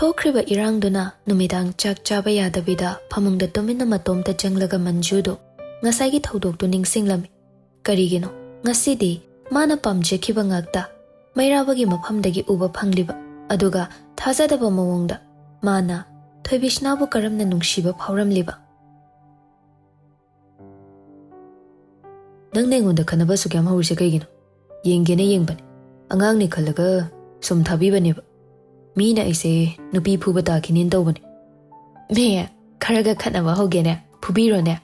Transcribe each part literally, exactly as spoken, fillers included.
ꯊꯣꯛꯈ꯭ꯔꯤꯕ ꯏꯔꯥꯡꯗꯨꯅ ꯅꯨꯃꯤꯗꯥꯡ ꯆꯥꯛ ꯆꯥꯕ ꯌꯥꯗꯕꯤꯗ ꯐꯃꯨꯡꯗ ꯇꯨꯃꯤꯟꯅ ꯃꯇꯣꯝꯇ ꯆꯪꯂꯒ ꯃꯟꯖꯨꯗꯨ ꯉꯁꯥꯏꯒꯤ ꯊꯧꯗꯣꯛꯇꯨ ꯅꯤꯡꯁꯤꯡꯂꯝꯃꯤ꯫ ꯀꯔꯤꯒꯤꯅꯣ ꯉꯁꯤꯗꯤ ꯃꯥꯅ ꯄꯥꯝꯖꯈꯤꯕ ꯉꯥꯛꯇ ꯃꯩꯔꯥꯕꯒꯤ ꯃꯐꯝꯗꯒꯤ ꯎꯕ ꯐꯪꯂꯤꯕ, ꯑꯗꯨꯒ ꯊꯥꯖꯗꯕ ꯃꯑꯣꯡꯗ ꯃꯥꯅ ꯊꯣꯏꯕꯤꯁꯅꯥꯕꯨ ꯀꯔꯝꯅ ꯅꯨꯡꯁꯤꯕ ꯐꯥꯎꯔꯝꯂꯤꯕ? "ꯅꯪꯅ ꯑꯩꯉꯣꯟꯗ ꯈꯟꯅꯕ ꯑꯁꯨꯛ ꯌꯥꯝ ꯍꯧꯔꯤꯁꯦ ꯀꯩꯒꯤꯅꯣ? ꯌꯦꯡꯒꯦꯅ ꯌꯦꯡꯕꯅꯦ, ꯑꯉꯥꯡꯅꯦ ꯈꯜꯂꯒ ꯁꯨꯝ ꯊꯥꯕꯤꯕꯅꯦꯕ꯫ ꯃꯤꯅ ꯑꯩꯁꯦ ꯅꯨꯄꯤ ꯐꯨꯕ ꯇꯥꯈꯤꯅꯦꯅ ꯇꯧꯕꯅꯦ꯫" "ꯃꯦ, ꯈꯔꯒ ꯈꯠꯅꯕ ꯍꯧꯒꯦꯅꯦ, ꯐꯨꯕꯤꯔꯣꯅꯦ꯫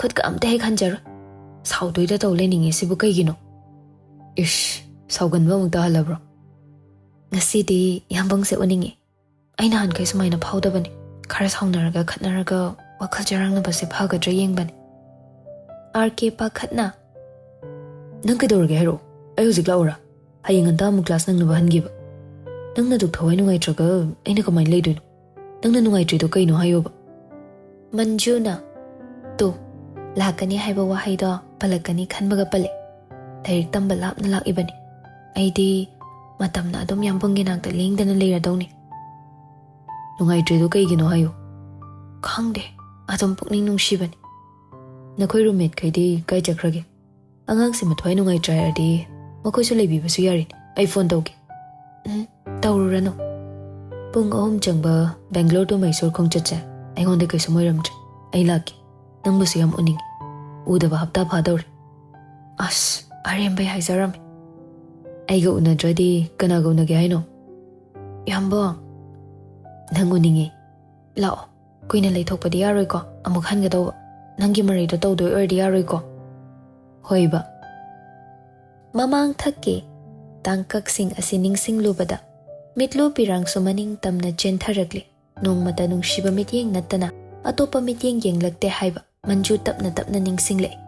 ꯈꯨꯠꯀ ꯑꯝꯇ ꯍꯦꯛ ꯍꯟꯖꯔꯣꯏ꯫ ꯁꯥꯎꯗꯣꯏꯗ ꯇꯧ ꯂꯩꯅꯤꯡꯉꯦ ꯁꯤꯕꯨ ꯀꯩꯒꯤꯅꯣ?" "ꯏꯁ, ꯁꯥꯎꯒꯟꯕ ꯑꯃꯨꯛ ꯇꯥꯍꯜꯂꯕ꯭ꯔꯣ?" "ꯉꯁꯤꯗꯤ ꯌꯥꯝꯕꯪꯁꯦ ꯎꯅꯤꯡꯉꯤ꯫ ꯑꯩ ꯅꯍꯥꯟꯈꯩ ꯁꯨꯃꯥꯏꯅ ꯐꯥꯎꯗꯕꯅꯤ꯫ ꯈꯔ ꯁꯥꯎꯅꯔꯒ ꯈꯠꯅꯔꯒ ꯋꯥꯈꯜ ꯆꯔꯥꯡꯅꯕꯁꯦ ꯐꯒꯗ꯭ꯔꯥ ꯌꯦꯡꯕꯅꯤ꯫" "ꯑꯥꯔ ꯀꯦ ꯄꯥꯈꯠꯅ, ꯅꯪ ꯀꯩꯗꯧꯔꯒꯦ ꯍꯥꯏꯔꯛꯑꯣ, ꯑꯩ ꯍꯧꯖꯤꯛ ꯂꯥꯛꯎꯔꯥ? ꯍꯌꯦꯡ ꯉꯟꯇꯥ ꯑꯃꯨꯛ ꯀ꯭ꯂꯥꯁ ꯅꯪꯅꯕ ꯍꯟꯈꯤꯕ꯫ ꯅꯪꯅ ꯑꯗꯨꯛ ꯊꯋꯥꯏ ꯅꯨꯡꯉꯥꯏꯇ꯭ꯔꯒ ꯑꯩꯅ ꯀꯃꯥꯏꯅ ꯂꯩꯗꯣꯏꯅꯣ? ꯅꯪꯅ ꯅꯨꯡꯉꯥꯏꯇ꯭ꯔꯤꯗꯣ ꯀꯩꯅꯣ ꯍꯥꯏꯌꯣꯕ?" ꯃꯟꯖꯨꯅ, "ꯇꯨ, ꯂꯥꯛꯀꯅꯤ ꯍꯥꯏꯕ ꯋꯥꯍꯩꯗꯣ ꯄꯜꯂꯛꯀꯅꯤ ꯈꯟꯕꯒ ꯄꯜꯂꯦ꯫ ꯂꯥꯏꯔꯤꯛ ꯇꯝꯕ ꯂꯥꯞꯅ ꯂꯥꯛꯏꯕꯅꯤ꯫ ꯑꯩꯗꯤ ꯃꯇꯝꯅ ꯑꯗꯨꯝ ꯌꯥꯝꯕꯨꯡꯒꯤ ꯅꯥꯛꯇ ꯂꯦꯡꯗꯅ ꯂꯩꯔꯗꯧꯅꯤ꯫" "ꯅꯨꯡꯉꯥꯏꯇ꯭ꯔꯤꯗꯣ ꯀꯩꯒꯤꯅꯣ ꯍꯥꯏꯌꯨ꯫" "ꯈꯪꯗꯦ, ꯑꯗꯨꯝ ꯄꯨꯛꯅꯤꯡ ꯅꯨꯡꯁꯤꯕꯅꯤ꯫" "ꯅꯈꯣꯏ ꯔꯨꯝꯃꯦꯠꯈꯩꯗꯤ ꯀꯥꯏ ꯆꯠꯈ꯭ꯔꯒꯦ? ꯑꯉꯥꯡꯁꯦ ꯃꯊ꯭ꯋꯥꯏ ꯅꯨꯡꯉꯥꯏꯇ꯭ꯔꯦ ꯍꯥꯏꯔꯗꯤ ꯃꯈꯣꯏꯁꯨ ꯂꯩꯕꯤꯕꯁꯨ ꯌꯥꯔꯤꯅꯤ꯫ ꯑꯩ ꯐꯣꯟ ꯇꯧꯒꯦ꯫" "ꯎꯝ, ꯇꯧꯔꯨꯔꯅꯨ꯫" ꯄꯨꯡ ꯑꯍꯨꯝ ꯆꯪꯕ ꯕꯦꯡꯒ꯭ꯂꯣꯔ to ꯃꯩꯁꯨꯔ ꯈꯣꯡꯆꯠꯁꯦ ꯑꯩꯉꯣꯟꯗ ꯀꯩꯁꯨꯝ ꯑꯣꯏꯔꯝꯗ꯭ꯔꯦ꯫ ꯑꯩ ꯂꯥꯛꯀꯦ꯫ ꯅꯪꯕꯨꯁꯨ ꯌꯥꯝ ꯎꯅꯤꯡꯉꯤ꯫ ꯎꯗꯕ ꯍꯞꯇꯥ ꯐꯥꯗꯧꯔꯦ꯫ ꯑꯁ, ꯑꯔꯦꯝꯕꯩ ꯍꯥꯏꯖꯔꯝꯃꯤ꯫ ꯑꯩꯒ ꯎꯅꯗ꯭ꯔꯗꯤ ꯀꯅꯥꯒ ꯎꯅꯒꯦ ꯍꯥꯏꯅꯣ? ꯌꯥꯝꯕꯣ, ꯅꯪ ꯎꯅꯤꯡꯉꯤ꯫ ꯂꯥꯛꯑꯣ, ꯀꯨꯏꯅ ꯂꯩꯊꯣꯛꯄꯗꯤ ꯌꯥꯔꯣꯏꯀꯣ, ꯑꯃꯨꯛ ꯍꯟꯒꯗꯧꯕ꯫ ꯅꯪꯒꯤ ꯃꯔꯩꯗꯣ ꯇꯧꯗꯣꯏ ꯑꯣꯏꯔꯗꯤ ꯌꯥꯔꯣꯏꯀꯣ꯫ ꯍꯣꯏꯕ꯫ ꯃꯃꯥꯡ ꯊꯛꯀꯤ ꯇꯥꯡꯀꯛꯁꯤꯡ ꯑꯁꯤ ꯅꯤꯡꯁꯤꯡꯂꯨꯕꯗ ꯃꯤꯠꯂꯨ ꯄꯤꯔꯥꯡꯁꯨ ꯃꯅꯤꯡ ꯇꯝꯅ ꯆꯦꯟꯊꯔꯛꯂꯤ꯫ ꯅꯣꯡꯃꯇ ꯅꯨꯡꯁꯤꯕ ꯃꯤꯠꯌꯦꯡ ꯅꯠꯇꯅ ꯑꯇꯣꯞꯄ ꯃꯤꯠꯌꯦꯡ ꯌꯦꯡꯂꯛꯇꯦ ꯍꯥꯏꯕ ꯃꯟꯖꯨ ꯇꯞꯅ ꯇꯞꯅ ꯅꯤꯡꯁꯤꯡꯂꯛꯏ꯫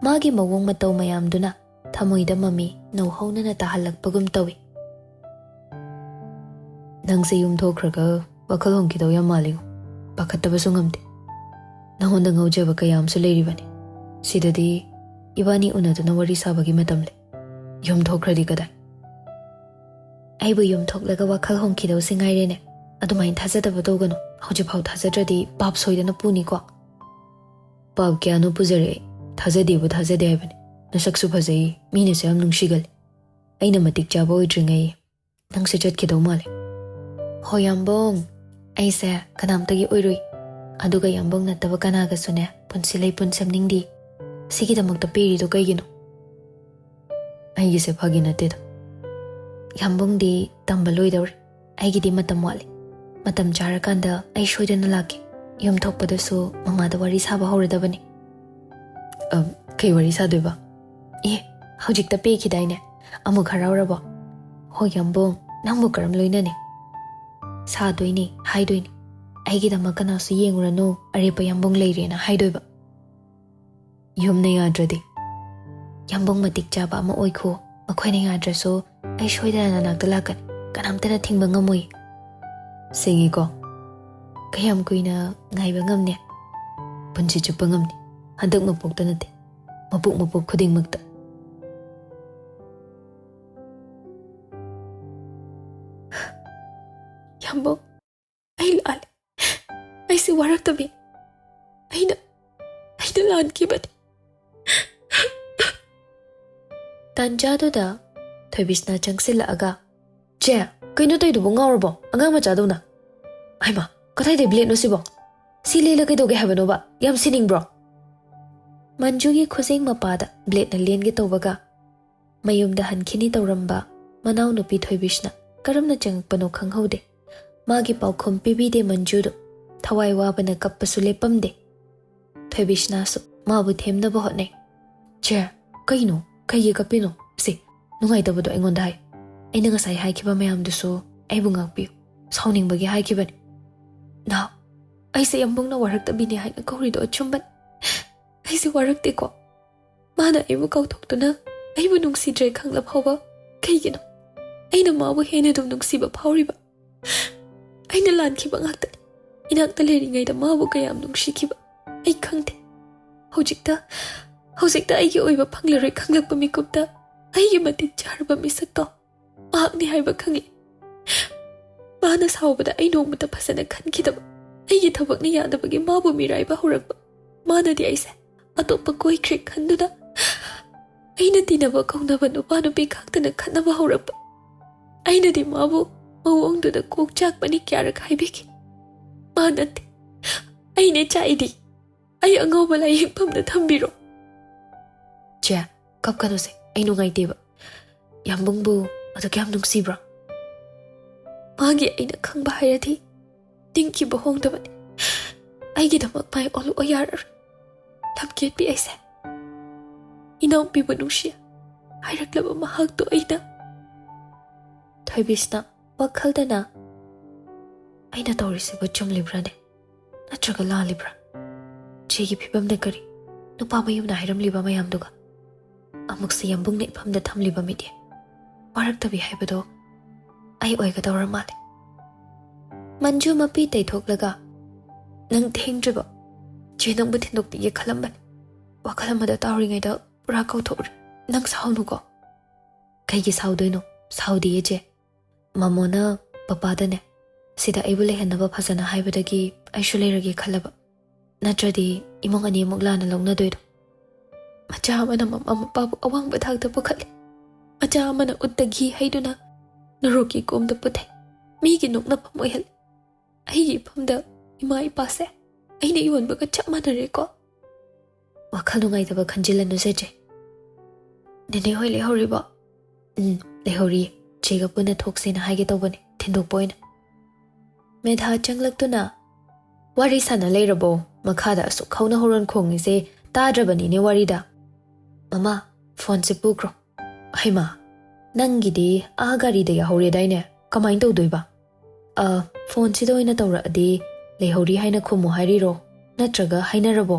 ꯃꯥꯒꯤ ꯃꯑꯣꯡ ꯃꯇꯧ ꯃꯌꯥꯝꯗꯨꯅ ꯊꯃꯣꯏꯗ ꯃꯃꯤ ꯅꯧꯍꯧꯅꯅ ꯇꯥꯍꯜꯂꯛꯄꯒꯨꯝ ꯇꯧꯏ꯫ ꯅꯪꯁꯦ ꯌꯨꯝ ꯊꯣꯛꯈ꯭ꯔꯒ ꯋꯥꯈꯜ ꯍꯣꯡꯈꯤꯗꯧ ꯌꯥꯝ ꯃꯥꯜꯂꯤꯉꯣ꯫ ꯄꯥꯈꯠꯇꯕꯁꯨ ꯉꯝꯗꯦ꯫ ꯅꯉꯣꯟꯗ ꯉꯥꯎꯖꯕ ꯀꯌꯥ ꯑꯃꯁꯨ ꯂꯩꯔꯤꯕꯅꯤ꯫ ꯁꯤꯗꯗꯤ ꯏꯕꯥꯅꯤ ꯎꯅꯗꯨꯅ ꯋꯥꯔꯤ ꯁꯥꯕꯒꯤ ꯃꯇꯝ ꯂꯩ꯫ ꯌꯨꯝ ꯊꯣꯛꯈ꯭ꯔꯗꯤ ꯀꯗꯥꯏ? ꯑꯩꯕꯨ ꯌꯨꯝ ꯊꯣꯛꯂꯒ ꯋꯥꯈꯜ ꯍꯣꯡꯈꯤꯗꯧꯁꯤ ꯉꯥꯏꯔꯦꯅꯦ꯫ ꯑꯗꯨꯃꯥꯏꯅ ꯊꯥꯖꯗꯕ ꯇꯧꯒꯅꯨ꯫ ꯍꯧꯖꯤꯛꯐꯥꯎ ꯊꯥꯖꯗ꯭ꯔꯗꯤ ꯄꯥꯞ ꯁꯣꯏꯗꯅ ꯄꯨꯅꯤꯀꯣ꯫ ꯄꯥꯞ ꯀꯌꯥꯅꯣ ꯄꯨꯖꯔꯛꯑꯦ꯫ ꯊꯥꯖꯗꯦꯕꯨ ꯊꯥꯖꯗꯦ ꯍꯥꯏꯕꯅꯤ꯫ ꯅꯁꯛꯁꯨ ꯐꯖꯩ, ꯃꯤꯅꯁꯨ ꯌꯥꯝ ꯅꯨꯡꯁꯤꯒꯜꯂꯤ꯫ ꯑꯩꯅ ꯃꯇꯤꯛ ꯆꯥꯕ ꯑꯣꯏꯗ꯭ꯔꯤꯉꯩ ꯅꯪꯁꯦ ꯆꯠꯈꯤꯗꯧ ꯃꯥꯜꯂꯦ꯫ ꯍꯣ ꯌꯥꯝꯕꯨꯡ, ꯑꯩꯁꯦ ꯀꯅꯥꯝꯇꯒꯤ ꯑꯣꯏꯔꯨꯏ꯫ ꯑꯗꯨꯒ ꯌꯥꯝꯕꯨꯡ ꯅꯠꯇꯕ ꯀꯅꯥꯒꯁꯨꯅꯦ ꯄꯨꯟꯁꯤ ꯂꯩꯄꯨꯟ ꯁꯦꯝꯅꯤꯡꯗꯦ꯫ ꯁꯤꯒꯤꯗꯃꯛꯇ ꯄꯤꯔꯤꯗꯣ ꯀꯩꯒꯤꯅꯣ? ꯑꯩꯒꯤꯁꯦ ꯐꯥꯒꯤ ꯅꯠꯇꯦꯗ꯫ ꯌꯥꯝꯕꯨꯡꯗꯤ ꯇꯝꯕ ꯂꯣꯏꯗꯧꯔꯦ꯫ ꯑꯩꯒꯤꯗꯤ ꯃꯇꯝ ꯋꯥꯠꯂꯤ꯫ ꯃꯇꯝ ꯆꯥꯔꯀꯥꯟꯗ ꯑꯩ ꯁꯣꯏꯗꯅ ꯂꯥꯛꯀꯦ꯫ ꯌꯨꯝ ꯊꯣꯛꯄꯗꯁꯨ ꯃꯃꯥꯗ ꯋꯥꯔꯤ ꯁꯥꯕ ꯍꯧꯔꯗꯕꯅꯤ꯫ ꯑ, ꯀꯩ ꯋꯥꯔꯤ ꯁꯥꯗꯣꯏꯕ? ꯑꯦ, ꯍꯧꯖꯤꯛꯇ ꯄꯦꯈꯤꯗꯥꯏꯅꯦ? ꯑꯃꯨꯛ ꯍꯔꯥꯎꯔꯕꯣ? ꯍꯣ ꯌꯥꯝꯕꯨꯡ, ꯅꯪꯕꯨ ꯀꯔꯝ ꯂꯣꯏꯅꯅꯤ? ꯁꯥꯗꯣꯏꯅꯤ, ꯍꯥꯏꯗꯣꯏꯅꯤ꯫ ꯑꯩꯒꯤꯗꯃꯛ ꯀꯅꯥꯁꯨ ꯌꯦꯡꯉꯨꯔꯅꯨ, ꯑꯔꯦꯞꯄ ꯌꯥꯝꯕꯨꯡ ꯂꯩꯔꯦꯅ ꯍꯥꯏꯗꯣꯏꯕ꯫ ꯌꯨꯝꯅ ꯌꯥꯗ꯭ꯔꯗꯤ? ꯌꯥꯝꯕꯨꯡ ꯃꯇꯤꯛ ꯆꯥꯕ ꯑꯃ ꯑꯣꯏꯈꯣ꯫ ꯃꯈꯣꯏꯅ ꯌꯥꯗ꯭ꯔꯁꯨ ꯑꯩ ꯁꯣꯏꯗꯅ ꯅꯅꯥꯛꯇ ꯂꯥꯛꯀꯅꯤ꯫ ꯀꯅꯥꯝꯇꯅ ꯊꯤꯡꯕ ꯉꯝꯃꯣꯏ꯫ ꯁꯦꯡꯉꯦꯀꯣ? ꯀꯌꯥꯝ ꯀꯨꯏꯅ ꯉꯥꯏꯕ ꯉꯝꯅꯤ? ꯄꯨꯟꯁꯤ ꯆꯨꯞꯄ ꯉꯝꯅꯤ꯫ ꯍꯟꯗꯛ ꯃꯄꯣꯛꯇ ꯅꯠꯇꯦ, ꯃꯄꯣꯛ ꯃꯄꯣꯛ ꯈꯨꯗꯤꯡꯃꯛꯇ꯫ ꯌꯥꯝꯕꯨꯡ, ꯑꯩ ꯂꯥꯜꯂꯦ꯫ ꯑꯩꯁꯦ ꯋꯥꯔꯛꯇꯕꯤ꯫ ꯑꯩꯅ, ꯑꯩꯅ ꯂꯥꯟꯈꯤꯕꯅꯤ꯫ ꯇꯥꯟꯖꯥꯗꯨꯗ ꯊꯣꯏꯕꯤꯁꯅ ꯆꯪꯁꯤꯜꯂꯛꯑꯒ, "ꯆꯦ, ꯀꯩꯅꯣ ꯇꯧꯏꯗꯨꯕꯨ, ꯉꯥꯎꯔꯕꯣ? ꯑꯉꯥꯡ ꯃꯆꯥꯗꯧꯅ꯫ ꯍꯩꯃꯥ, ꯀꯗꯥꯏꯗꯩ ꯕ꯭ꯂꯦꯗꯅꯣ ꯁꯤꯕꯣ? ꯁꯤ ꯂꯦꯜꯂ ꯀꯩꯗꯧꯒꯦ ꯍꯥꯏꯕꯅꯣꯕ? ꯌꯥꯝ ꯁꯤꯅꯤꯡꯕ꯭ꯔꯣ?" ꯃꯟꯖꯨꯒꯤ ꯈꯨꯖꯦꯡ ꯃꯄꯥꯗ ꯕ꯭ꯂꯦꯗꯅ ꯂꯦꯟꯒꯦ ꯇꯧꯕꯒ, ꯃꯌꯨꯝꯗ ꯍꯟꯈꯤꯅꯤ ꯇꯧꯔꯝꯕ ꯃꯅꯥꯎꯅꯨꯄꯤ ꯊꯣꯏꯕꯤꯁꯅ ꯀꯔꯝꯅ ꯆꯪꯉꯛꯄꯅꯣ ꯈꯪꯍꯧꯗꯦ꯫ ꯃꯥꯒꯤ ꯄꯥꯎꯈꯨꯝ ꯄꯤꯕꯤꯗꯦ ꯃꯟꯖꯨꯗꯨ꯫ ꯊꯋꯥꯏ ꯋꯥꯕꯅ ꯀꯞꯄꯁꯨ ꯂꯦꯞꯄꯝꯗꯦ꯫ ꯊꯣꯏꯕꯤꯁꯅꯥꯁꯨ ꯃꯥꯕꯨ ꯊꯦꯝꯅꯕ ꯍꯣꯠꯅꯩ꯫ "ꯆꯦ, ꯀꯩꯅꯣ? ꯀꯩꯒꯤ ꯀꯞꯄꯤꯅꯣ? ꯁꯦ, ꯅꯨꯡꯉꯥꯏꯇꯕꯗꯣ ꯑꯩꯉꯣꯟꯗ ꯍꯥꯏ꯫ ꯑꯩꯅ ꯉꯁꯥꯏ ꯍꯥꯏꯈꯤꯕ ꯃꯌꯥꯝꯗꯨꯁꯨ ꯑꯩꯕꯨ ꯉꯥꯛꯄꯤꯌꯨ꯫ ꯁꯥꯎꯅꯤꯡꯕꯒꯤ ꯍꯥꯏꯈꯤꯕꯅꯤ꯫" "ꯅꯥꯎ, ꯑꯩꯁꯦ ꯌꯥꯝꯕꯨꯡꯅ ꯋꯥꯔꯛꯇꯕꯤꯅꯦ ꯍꯥꯏꯅ ꯀꯧꯔꯤꯗꯣ ꯑꯆꯨꯝꯕꯅꯤ꯫ ꯑꯩꯁꯦ ꯋꯥꯔꯛꯇꯦꯀꯣ꯫ ꯃꯥꯅ ꯑꯩꯕꯨ ꯀꯥꯎꯊꯣꯛꯇꯨꯅ ꯑꯩꯕꯨ ꯅꯨꯡꯁꯤꯗ꯭ꯔꯦ ꯈꯪꯂ ꯐꯥꯎꯕ ꯀꯩꯒꯤꯅꯣ ꯑꯩꯅ ꯃꯥꯕꯨ ꯍꯦꯟꯅ ꯑꯗꯨꯝ ꯅꯨꯡꯁꯤꯕ ꯐꯥꯎꯔꯤꯕ? ꯑꯩꯅ ꯂꯥꯟꯈꯤꯕ ꯉꯥꯛꯇꯅꯤ꯫ ꯏꯅꯥꯛꯇ ꯂꯩꯔꯤꯉꯩꯗ ꯃꯥꯕꯨ ꯀꯌꯥꯝ ꯅꯨꯡꯁꯤꯈꯤꯕ ꯑꯩ ꯈꯪꯗꯦ꯫ ꯍꯧꯖꯤꯛꯇ, ꯍꯧꯖꯤꯛꯇ ꯑꯩꯒꯤ ꯑꯣꯏꯕ ꯐꯪꯂꯔꯣꯏ ꯈꯪꯂꯛꯄ ꯃꯤꯀꯨꯞꯇ ꯑꯩꯒꯤ ꯃꯇꯤꯛ ꯆꯥꯔꯕ ꯃꯤꯁꯛꯇꯣ ꯃꯍꯥꯛꯅꯤ ꯍꯥꯏꯕ ꯈꯪꯂꯦ꯫ ꯃꯥꯅ ꯁꯥꯎꯕꯗ ꯑꯩ ꯅꯣꯡꯃꯇ ꯐꯖꯅ ꯈꯟꯈꯤꯗꯕ, ꯑꯩꯒꯤ ꯊꯕꯛꯅ ꯌꯥꯗꯕꯒꯤ ꯃꯥꯕꯨ ꯃꯤꯔꯥꯏꯕ ꯍꯧꯔꯛꯄ, ꯃꯥꯅꯗꯤ ꯑꯩꯁꯦ ꯑꯇꯣꯞꯄ ꯀꯣꯏꯈ꯭ꯔꯦ ꯈꯟꯗꯨꯅ ꯑꯩꯅ ꯇꯤꯟꯅꯕ ꯀꯧꯅꯕ ꯅꯨꯄꯥ ꯅꯨꯄꯤ ꯈꯛꯇꯅ ꯈꯠꯅꯕ ꯍꯧꯔꯛꯄ꯫ ꯑꯩꯅꯗꯤ ꯃꯥꯕꯨ ꯃꯑꯣꯡꯗꯨꯗ ꯀꯣꯛ ꯆꯥꯛꯄꯅꯤ ꯀꯌꯥꯔꯛ ꯍꯥꯏꯕꯤꯈꯤ꯫ ꯃꯥ ꯅꯠꯇꯦ, ꯑꯩꯅꯦ ꯆꯥꯛꯏꯗꯤ꯫ ꯑꯩ ꯑꯉꯧꯕ ꯂꯥꯏꯌꯦꯡꯐꯝꯗ ꯊꯝꯕꯤꯔꯣ꯫ ꯆꯦ, ꯀꯞꯀꯅꯨꯁꯦ, ꯑꯩ ꯅꯨꯡꯉꯥꯏꯇꯦꯕ꯫ ꯌꯥꯝꯕꯨꯡꯕꯨ ꯑꯗꯨ ꯀꯌꯥꯝ ꯅꯨꯡꯁꯤꯕ꯭ꯔꯣ? ꯃꯥꯒꯤ ꯑꯩꯅ ꯈꯪꯕ ꯍꯥꯏꯔꯗꯤ ꯅꯤꯡꯈꯤꯕ ꯍꯣꯡꯗꯕꯅꯤ꯫ ꯑꯩꯒꯤꯗꯃꯛ ꯃꯥꯏ ꯑꯣꯜꯂꯛꯑꯣ ꯌꯥꯔꯔꯣꯏ꯫ ꯂꯝꯀꯦꯠꯄꯤ ꯑꯩꯁꯦ꯫ ꯏꯅꯥꯎꯄꯤꯕꯨ ꯅꯨꯡꯁꯤ ꯍꯥꯏꯔꯛꯂꯕ ꯃꯍꯥꯛꯇꯣ ꯑꯩꯅ꯫ ꯊꯣꯏꯕꯤꯁꯅ ꯋꯥꯈꯜꯗꯅ, "ꯑꯩꯅ ꯇꯧꯔꯤꯁꯤꯕꯨ ꯆꯨꯝꯂꯤꯕ꯭ꯔꯥꯅꯦ? ꯅꯠꯇ꯭ꯔꯒ ꯂꯥꯜꯂꯤꯕ꯭ꯔꯥ? ꯆꯦꯒꯤ ꯐꯤꯕꯝꯅ ꯀꯔꯤ? ꯅꯨꯄꯥ ꯃꯌꯨꯝꯅ ꯍꯥꯏꯔꯝꯂꯤꯕ ꯃꯌꯥꯝꯗꯨꯒ? ꯑꯃꯨꯛꯁꯦ ꯌꯥꯝꯕꯨꯡꯅ ꯏꯐꯝꯗ ꯊꯝꯂꯤꯕ ꯃꯤꯗꯤ ꯋꯥꯔꯛꯇꯕꯤ ꯍꯥꯏꯕꯗꯣ ꯑꯩ ꯑꯣꯏꯒꯗꯧꯔ ꯃꯥꯜꯂꯦ꯫" ꯃꯟꯖꯨ ꯃꯄꯤ ꯇꯩꯊꯣꯛꯂꯒ, "ꯅꯪ ꯊꯦꯡꯗ꯭ꯔꯤꯕꯣ? ꯆꯦ ꯅꯪꯕꯨ ꯊꯤꯟꯗꯣꯛꯄꯤꯒꯦ ꯈꯜꯂꯝꯕꯅꯤ꯫ ꯋꯥꯈꯜ ꯑꯃꯗ ꯇꯥꯎꯔꯤꯉꯩꯗ ꯄꯨꯔꯥ ꯀꯥꯎꯊꯣꯛꯎꯔꯦ꯫ ꯅꯪ ꯁꯥꯎꯅꯨꯀꯣ꯫" "ꯀꯩꯒꯤ ꯁꯥꯎꯗꯣꯏꯅꯣ? ꯁꯥꯎꯗꯤꯌꯦ ꯆꯦ꯫ ꯃꯃꯣꯅ ꯄꯄꯥꯗꯅꯦ, ꯁꯤꯗ ꯑꯩꯕꯨ ꯂꯩꯍꯟꯅꯕ ꯐꯖꯅ ꯍꯥꯏꯕꯗꯒꯤ ꯑꯩꯁꯨ ꯂꯩꯔꯒꯦ ꯈꯜꯂꯕ꯫ ꯅꯠꯇ꯭ꯔꯗꯤ ꯏꯃꯨꯡ ꯑꯅꯤꯃꯨꯛ ꯂꯥꯟꯅ ꯂꯧꯅꯗꯣꯏꯗꯣ꯫ ꯃꯆꯥ ꯑꯃꯅ ꯃꯃꯥ ꯃꯄꯥꯕꯨ ꯑꯋꯥꯡꯕ ꯊꯥꯛꯇ ꯄꯨꯈꯠꯂꯤ꯫ ꯃꯆꯥ ꯑꯃꯅ ꯎꯠꯇ ꯘꯤ ꯍꯩꯗꯨꯅ ꯅꯣꯔꯣꯛꯀꯤ ꯀꯣꯝꯗ ꯄꯨꯊꯩ꯫ ꯃꯤꯒꯤ ꯅꯣꯛꯅꯐꯝ ꯑꯣꯏꯍꯜꯂꯤ꯫ ꯑꯩꯒꯤ ꯏꯐꯝꯗ ꯏꯃꯥ ꯏꯄꯥꯁꯦ ꯑꯩꯅ ꯌꯣꯟꯕꯒ ꯆꯞ ꯃꯥꯟꯅꯔꯦꯀꯣ꯫" "ꯋꯥꯈꯜ ꯅꯨꯡꯉꯥꯏꯇꯕ ꯈꯟꯖꯤꯜꯂꯅꯨꯁꯦ ꯆꯦ꯫ ꯅꯦꯅꯦ ꯍꯣꯏ ꯂꯩꯍꯧꯔꯤꯕꯣ?" "ꯎꯝ, ꯂꯩꯍꯧꯔꯤ꯫ ꯆꯦꯒ ꯄꯨꯟꯅ ꯊꯣꯛꯁꯦꯅ ꯍꯥꯏꯒꯦ ꯇꯧꯕꯅꯦ, ꯊꯤꯟꯗꯣꯛꯄ ꯑꯣꯏꯅ꯫" ꯃꯦꯙꯥ ꯆꯪꯂꯛꯇꯨꯅ, "ꯋꯥꯔꯤ ꯁꯥꯟꯅ ꯂꯩꯔꯕꯣ? ꯃꯈꯥꯗ ꯑꯁꯨꯛ ꯍꯧꯅ ꯍꯣꯔꯣꯟ ꯈꯣꯡꯉꯤꯁꯦ ꯇꯥꯗ꯭ꯔꯕꯅꯤꯅꯦ ꯋꯥꯔꯤꯗ꯫" "ꯃꯃꯥ, ꯐꯣꯟꯁꯦ ꯄꯨꯈ꯭ꯔꯣ꯫" "ꯍꯩꯃꯥ, ꯅꯪꯒꯤꯗꯤ ꯑꯥ ꯒꯥꯔꯤꯗ ꯌꯥꯍꯧꯔꯦꯗꯥꯏꯅꯦ? ꯀꯃꯥꯏꯅ ꯇꯧꯗꯣꯏꯕ?" "ꯑ, ꯐꯣꯟꯁꯤꯗ ꯑꯣꯏꯅ ꯇꯧꯔꯛꯑꯗꯤ ꯂꯩꯍꯧꯔꯤ ꯍꯥꯏꯅ ꯈꯨꯝꯃꯨ ꯍꯥꯏꯔꯤꯔꯣ? ꯅꯠꯇ꯭ꯔꯒ ꯍꯥꯏꯅꯔꯕꯣ?"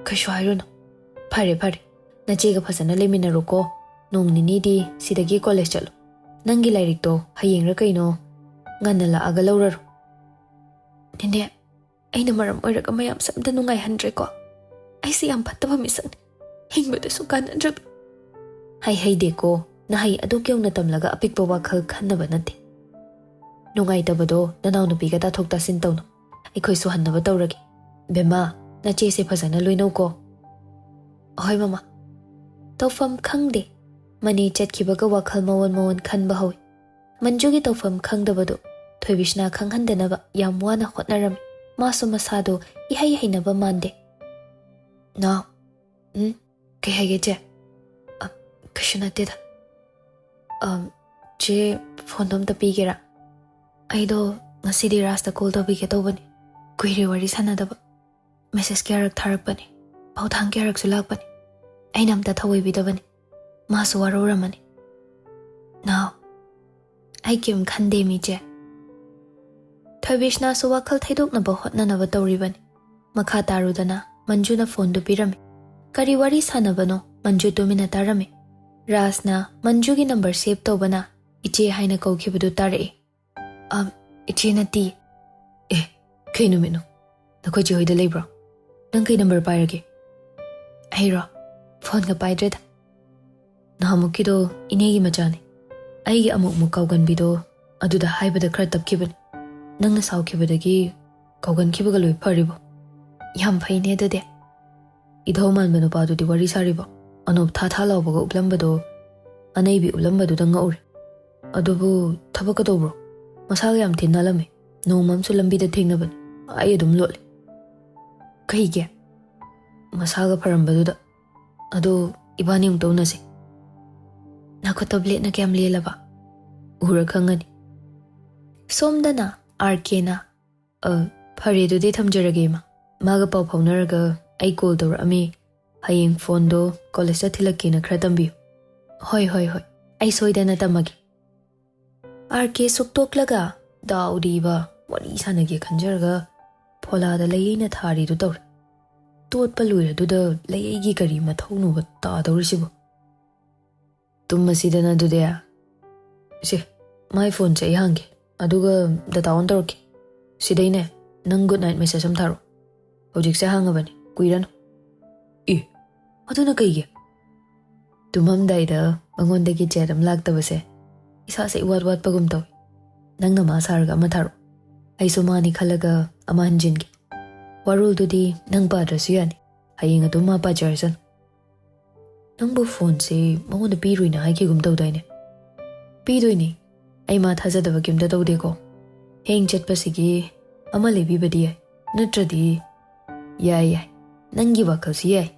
"ꯀꯩꯁꯨ ꯍꯥꯏꯔꯨꯅꯨ꯫ ꯐꯔꯦ, ꯐꯔꯦ꯫ ꯅꯆꯦꯒ ꯐꯖꯅ ꯂꯩꯃꯤꯟꯅꯔꯣꯀꯣ꯫ ꯅꯣꯡ ꯅꯤꯅꯤꯗꯤ ꯁꯤꯗꯒꯤ ꯀꯣꯂꯦꯖ ꯆꯠꯂꯣ꯫ ꯅꯪꯒꯤ ꯂꯥꯏꯔꯤꯛꯇꯣ ꯍꯌꯦꯡꯔ ꯀꯩꯅꯣ ꯉꯟꯅ ꯂꯥꯛꯑꯒ ꯂꯧꯔꯔꯣ꯫" "ꯅꯦꯅꯦ, ꯑꯩꯅ ꯃꯔꯝ ꯑꯣꯏꯔꯒ ꯃꯌꯥꯝꯁꯦ ꯑꯝꯇ ꯅꯨꯡꯉꯥꯏꯍꯟꯗ꯭ꯔꯦꯀꯣ꯫ ꯑꯩꯁꯦ ꯌꯥꯝ ꯐꯠꯇꯕ ꯃꯤꯁꯛꯅꯤ꯫ ꯍꯤꯡꯕꯗꯁꯨ ꯀꯥꯟꯅꯗ꯭ꯔꯕꯤ꯫" "ꯍꯩ ꯍꯩꯗꯦꯀꯣ, ꯅꯍꯩ ꯑꯗꯨꯛ ꯌꯧꯅ ꯇꯝꯂꯒ ꯑꯄꯤꯛꯄ ꯋꯥꯈꯜ ꯈꯟꯅꯕ ꯅꯠꯇꯦ꯫" ꯅꯨꯡꯉꯥꯏꯇꯕꯗꯣ ꯅꯅꯥꯎꯅꯨꯄꯤꯒ ꯇꯥꯊꯣꯛ ꯇꯥꯁꯤꯟ ꯇꯧꯅꯧ꯫ ꯑꯩꯈꯣꯏ ꯁꯨꯍꯟꯅꯕ ꯇꯧꯔꯒꯦ꯫ ꯕꯦꯝꯃ, ꯅꯆꯦꯁꯦ ꯐꯖꯅ ꯂꯣꯏꯅꯧꯀꯣ꯫ ꯍꯣꯏ ꯃꯃꯥ꯫ ꯇꯧꯐꯝ ꯈꯪꯗꯦ꯫ ꯃꯅꯤ ꯆꯠꯈꯤꯕꯒ ꯋꯥꯈꯜ ꯃꯑꯣꯟ ꯃꯑꯣꯟ ꯈꯟꯕ ꯍꯧꯏ꯫ ꯃꯟꯖꯨꯒꯤ ꯇꯧꯐꯝ ꯈꯪꯗꯕꯗꯨ ꯊꯣꯏꯕꯤꯁꯅꯥ ꯈꯪꯍꯟꯗꯅꯕ ꯌꯥꯝ ꯋꯥꯅ ꯍꯣꯠꯅꯔꯝꯃꯤ꯫ ꯃꯥꯁꯨ ꯃꯁꯥꯗꯣ ꯏꯍꯩ ꯍꯩꯅꯕ ꯃꯥꯟꯗꯦ꯫ ꯅꯥꯎ꯫ ꯎꯝ? ꯀꯩ ꯍꯥꯏꯒꯦ ꯆꯦ? ꯑ, ꯀꯩꯁꯨ ꯅꯠꯇꯦꯗ꯫ ꯑ, ꯆꯦ, ꯐꯣꯟꯗꯣ ꯑꯝꯇ ꯄꯤꯒꯦꯔꯥ? ꯑꯩꯗꯣ ꯉꯁꯤꯗꯤ ꯔꯥꯖꯇ ꯀꯣꯜ ꯇꯧꯕꯤꯒꯦ ꯇꯧꯕꯅꯤ꯫ ꯀꯨꯏꯔꯦ ꯋꯥꯔꯤ ꯁꯥꯟꯅꯗꯕ꯫ ꯃꯦꯁꯦꯖ ꯀꯌꯥꯔꯛ ꯊꯥꯔꯛꯄꯅꯤ, ꯄꯥꯎꯊꯥꯡ ꯀꯌꯥꯔꯛꯁꯨ ꯂꯥꯛꯄꯅꯤ꯫ ꯑꯩꯅ ꯑꯝꯇ ꯊꯧꯑꯣꯏꯕꯤꯗꯕꯅꯤ꯫ ꯃꯥꯁꯨ ꯋꯥꯔꯧꯔꯝꯃꯅꯤ꯫ ꯅꯥꯎ, ꯑꯩ ꯀꯩꯝ ꯈꯟꯗꯦ ꯃꯤ ꯆꯦ꯫ ꯊꯣꯏꯕꯤꯁꯅꯥꯁꯨ ꯋꯥꯈꯜ ꯊꯩꯗꯣꯛꯅꯕ ꯍꯣꯠꯅꯅꯕ ꯇꯧꯔꯤꯕꯅꯤ꯫ ꯃꯈꯥ ꯇꯥꯔꯨꯗꯅ ꯃꯟꯖꯨꯅ ꯐꯣꯟꯗꯨ ꯄꯤꯔꯝꯃꯤ꯫ ꯀꯔꯤ ꯋꯥꯔꯤ ꯁꯥꯟꯅꯕꯅꯣ? ꯃꯟꯖꯨ ꯇꯨꯃꯤꯟꯅ ꯇꯥꯔꯝꯃꯤ꯫ ꯔꯥꯖꯅ ꯃꯟꯖꯨꯒꯤ ꯅꯝꯕꯔ ꯁꯦꯚ ꯇꯧꯕꯅ ꯏꯆꯦ ꯍꯥꯏꯅ ꯀꯧꯈꯤꯕꯗꯨ ꯇꯥꯔꯛꯏ꯫ "ꯑꯝ, ꯏꯆꯦ ꯅꯠꯇꯦ꯫" "ꯑꯦ, ꯀꯩ ꯅꯨꯃꯤꯠꯅꯣ? ꯅꯈꯣꯏ ꯆꯦ ꯍꯣꯏꯗ ꯂꯩꯕ꯭ꯔꯣ? ꯅꯪ ꯀꯩ ꯅꯝꯕꯔ ꯄꯥꯏꯔꯒꯦ?" "ꯑꯩꯔꯣ? ꯐꯣꯟꯒ ꯄꯥꯏꯗ꯭ꯔꯦꯗ꯫" "ꯅꯍꯥꯟꯃꯨꯛꯀꯤꯗꯣ ꯏꯅꯦꯒꯤ ꯃꯆꯥꯅꯤ꯫ ꯑꯩꯒꯤ ꯑꯃꯨꯛ ꯑꯃꯨꯛ ꯀꯥꯎꯒꯟꯕꯤꯗꯣ ꯑꯗꯨꯗ ꯍꯥꯏꯕꯗ ꯈꯔ ꯇꯞꯈꯤꯕꯅꯤ꯫ ꯅꯪꯅ ꯁꯥꯎꯈꯤꯕꯗꯒꯤ ꯀꯥꯎꯒꯟꯈꯤꯕꯒ ꯂꯣꯏ ꯐꯔꯤꯕꯣ?" "ꯌꯥꯝ ꯐꯩꯅꯦ ꯑꯗꯨꯗꯤ꯫" "ꯏꯙꯧ ꯃꯥꯟꯕ ꯅꯨꯄꯥꯗꯨꯗꯤ ꯋꯥꯔꯤ ꯁꯥꯔꯤꯕꯣ?" ꯑꯅꯣꯞ ꯊꯥ ꯊꯥ ꯂꯥꯎꯕꯒ ꯎꯞꯂꯝꯕꯗꯣ, ꯑꯅꯩꯕꯤ ꯎꯞꯂꯝꯕꯗꯨꯗ ꯉꯛꯎꯔꯦ꯫ "ꯑꯗꯨꯕꯨ ꯊꯕꯛ ꯀꯗꯧꯕ꯭ꯔꯣ? ꯃꯁꯥꯒ ꯌꯥꯝ ꯊꯤ ꯅꯥꯜꯂꯝꯃꯦ꯫ ꯅꯣꯡꯃ ꯑꯃꯁꯨ ꯂꯝꯕꯤꯗ ꯊꯦꯡꯅꯕꯅꯤ꯫ ꯑꯩ ꯑꯗꯨꯝ ꯂꯣꯠꯂꯦ꯫" "ꯀꯩꯒꯤ?" "ꯃꯁꯥꯒ ꯐꯔꯝꯕꯗꯨꯗ꯫ ꯑꯗꯣ ꯏꯕꯥꯅꯤ ꯑꯃꯨꯛꯇ ꯎꯅꯁꯦ꯫" "ꯅꯈꯨꯠꯇ ꯕ꯭ꯂꯦꯗꯅ ꯀꯌꯥꯝ ꯂꯦꯜꯂꯕ?" "ꯎꯔ ꯈꯪꯉꯅꯤ꯫" ꯁꯣꯝꯗꯅ ꯑꯥꯔ ꯀꯦꯅ, "ꯑ, ꯐꯔꯦ, ꯑꯗꯨꯗꯤ ꯊꯝꯖꯔꯒꯦ ꯏꯃꯥ꯫ ꯃꯥꯒ ꯄꯥꯎ ꯐꯥꯎꯅꯔꯒ ꯑꯩ ꯀꯣꯜ ꯇꯧꯔꯛꯑꯝꯃꯤ꯫ ꯍꯌꯦꯡ ꯐꯣꯟꯗꯣ ꯀꯣꯂꯦꯖꯇ ꯊꯤꯜꯂꯛꯀꯦꯅ ꯈꯔ ꯇꯝꯕꯤꯌꯨ꯫" "ꯍꯣꯏ, ꯍꯣꯏ, ꯍꯣꯏ꯫ ꯑꯩ ꯁꯣꯏꯗꯅ ꯇꯝꯃꯒꯦ꯫" ꯑꯥꯔ ꯀꯦ ꯁꯨꯛꯇꯣꯛꯂꯒ ꯗꯥꯎꯗꯤꯕ ꯋꯥꯔꯤ ꯁꯥꯟꯅꯒꯦ ꯈꯟꯖꯔꯒ ꯐꯣꯂꯥꯗ ꯂꯩꯌꯩꯅ ꯊꯥꯔꯤꯗꯨ ꯇꯧꯔꯦ꯫ ꯇꯣꯠꯄ ꯂꯣꯏꯔꯗꯨꯗ ꯂꯩꯌꯩꯒꯤ ꯀꯔꯤ ꯃꯊꯧꯅꯣꯕ ꯇꯥꯗꯧꯔꯤꯁꯤꯕꯨ? ꯇꯨꯝꯃꯁꯤꯗꯅ ꯑꯗꯨꯗꯤ꯫ ꯁꯦ, ꯃꯥꯏ ꯐꯣꯟꯁꯦ ꯑꯩ ꯍꯥꯡꯒꯦ, ꯑꯗꯨꯒ ꯗꯇꯥ ꯑꯣꯟ ꯇꯧꯔꯛꯀꯦ꯫ ꯁꯤꯗꯩꯅꯦ, ꯅꯪ ꯒꯨꯗ ꯅꯥꯏꯠ ꯃꯦꯁꯦꯖ ꯑꯃ ꯊꯥꯔꯛꯑꯣ꯫ ꯍꯧꯖꯤꯛꯁꯦ ꯍꯥꯡꯉꯕꯅꯤ, ꯀꯨꯏꯔꯅꯨ꯫ ꯑꯦ, ꯑꯗꯨꯅ ꯀꯩꯒꯤ? ꯇꯨꯝꯃꯝꯗꯥꯏꯗ ꯃꯉꯣꯟꯗꯒꯤ ꯆꯦꯠ ꯑꯃ ꯂꯥꯛꯇꯕꯁꯦ ꯏꯁꯥꯁꯦ ꯏꯋꯥꯠ ꯋꯥꯠꯄꯒꯨꯝ ꯇꯧꯏ꯫ ꯅꯪꯅ ꯃꯥ ꯁꯥꯔꯒ ꯑꯃ ꯊꯥꯔꯛꯑꯣ꯫ ꯑꯩꯁꯨ ꯃꯥꯅꯤ ꯈꯜꯂꯒ ꯑꯃ ꯍꯟꯖꯤꯟꯒꯦ꯫ ꯋꯥꯔꯣꯜꯗꯨꯗꯤ ꯅꯪ ꯄꯥꯗ꯭ꯔꯁꯨ ꯌꯥꯅꯤ꯫ ꯍꯌꯦꯡ ꯑꯗꯨꯝ ꯃꯥ ꯄꯥꯖꯔꯁꯅꯨ꯫ ꯅꯪꯕꯨ ꯐꯣꯟꯁꯤ ꯃꯉꯣꯟꯗ ꯄꯤꯔꯣꯏꯅ ꯍꯥꯏꯈꯤꯒꯨꯝ ꯇꯧꯗꯥꯏꯅꯦ? ꯄꯤꯗꯣꯏꯅꯤ꯫ ꯑꯩ ꯃꯥ ꯊꯥꯖꯗꯕ ꯀꯩꯝꯇ ꯇꯧꯗꯦꯀꯣ꯫ ꯍꯦꯡ ꯆꯠꯄꯁꯤꯒꯤ ꯑꯃ ꯂꯩꯕꯤꯕꯗꯤ ꯌꯥꯏ꯫ ꯅꯠꯇ꯭ꯔꯗꯤ ꯌꯥꯏ, ꯌꯥꯏ꯫ ꯅꯪꯒꯤ ꯋꯥꯈꯜꯁꯤ ꯌꯥꯏ꯫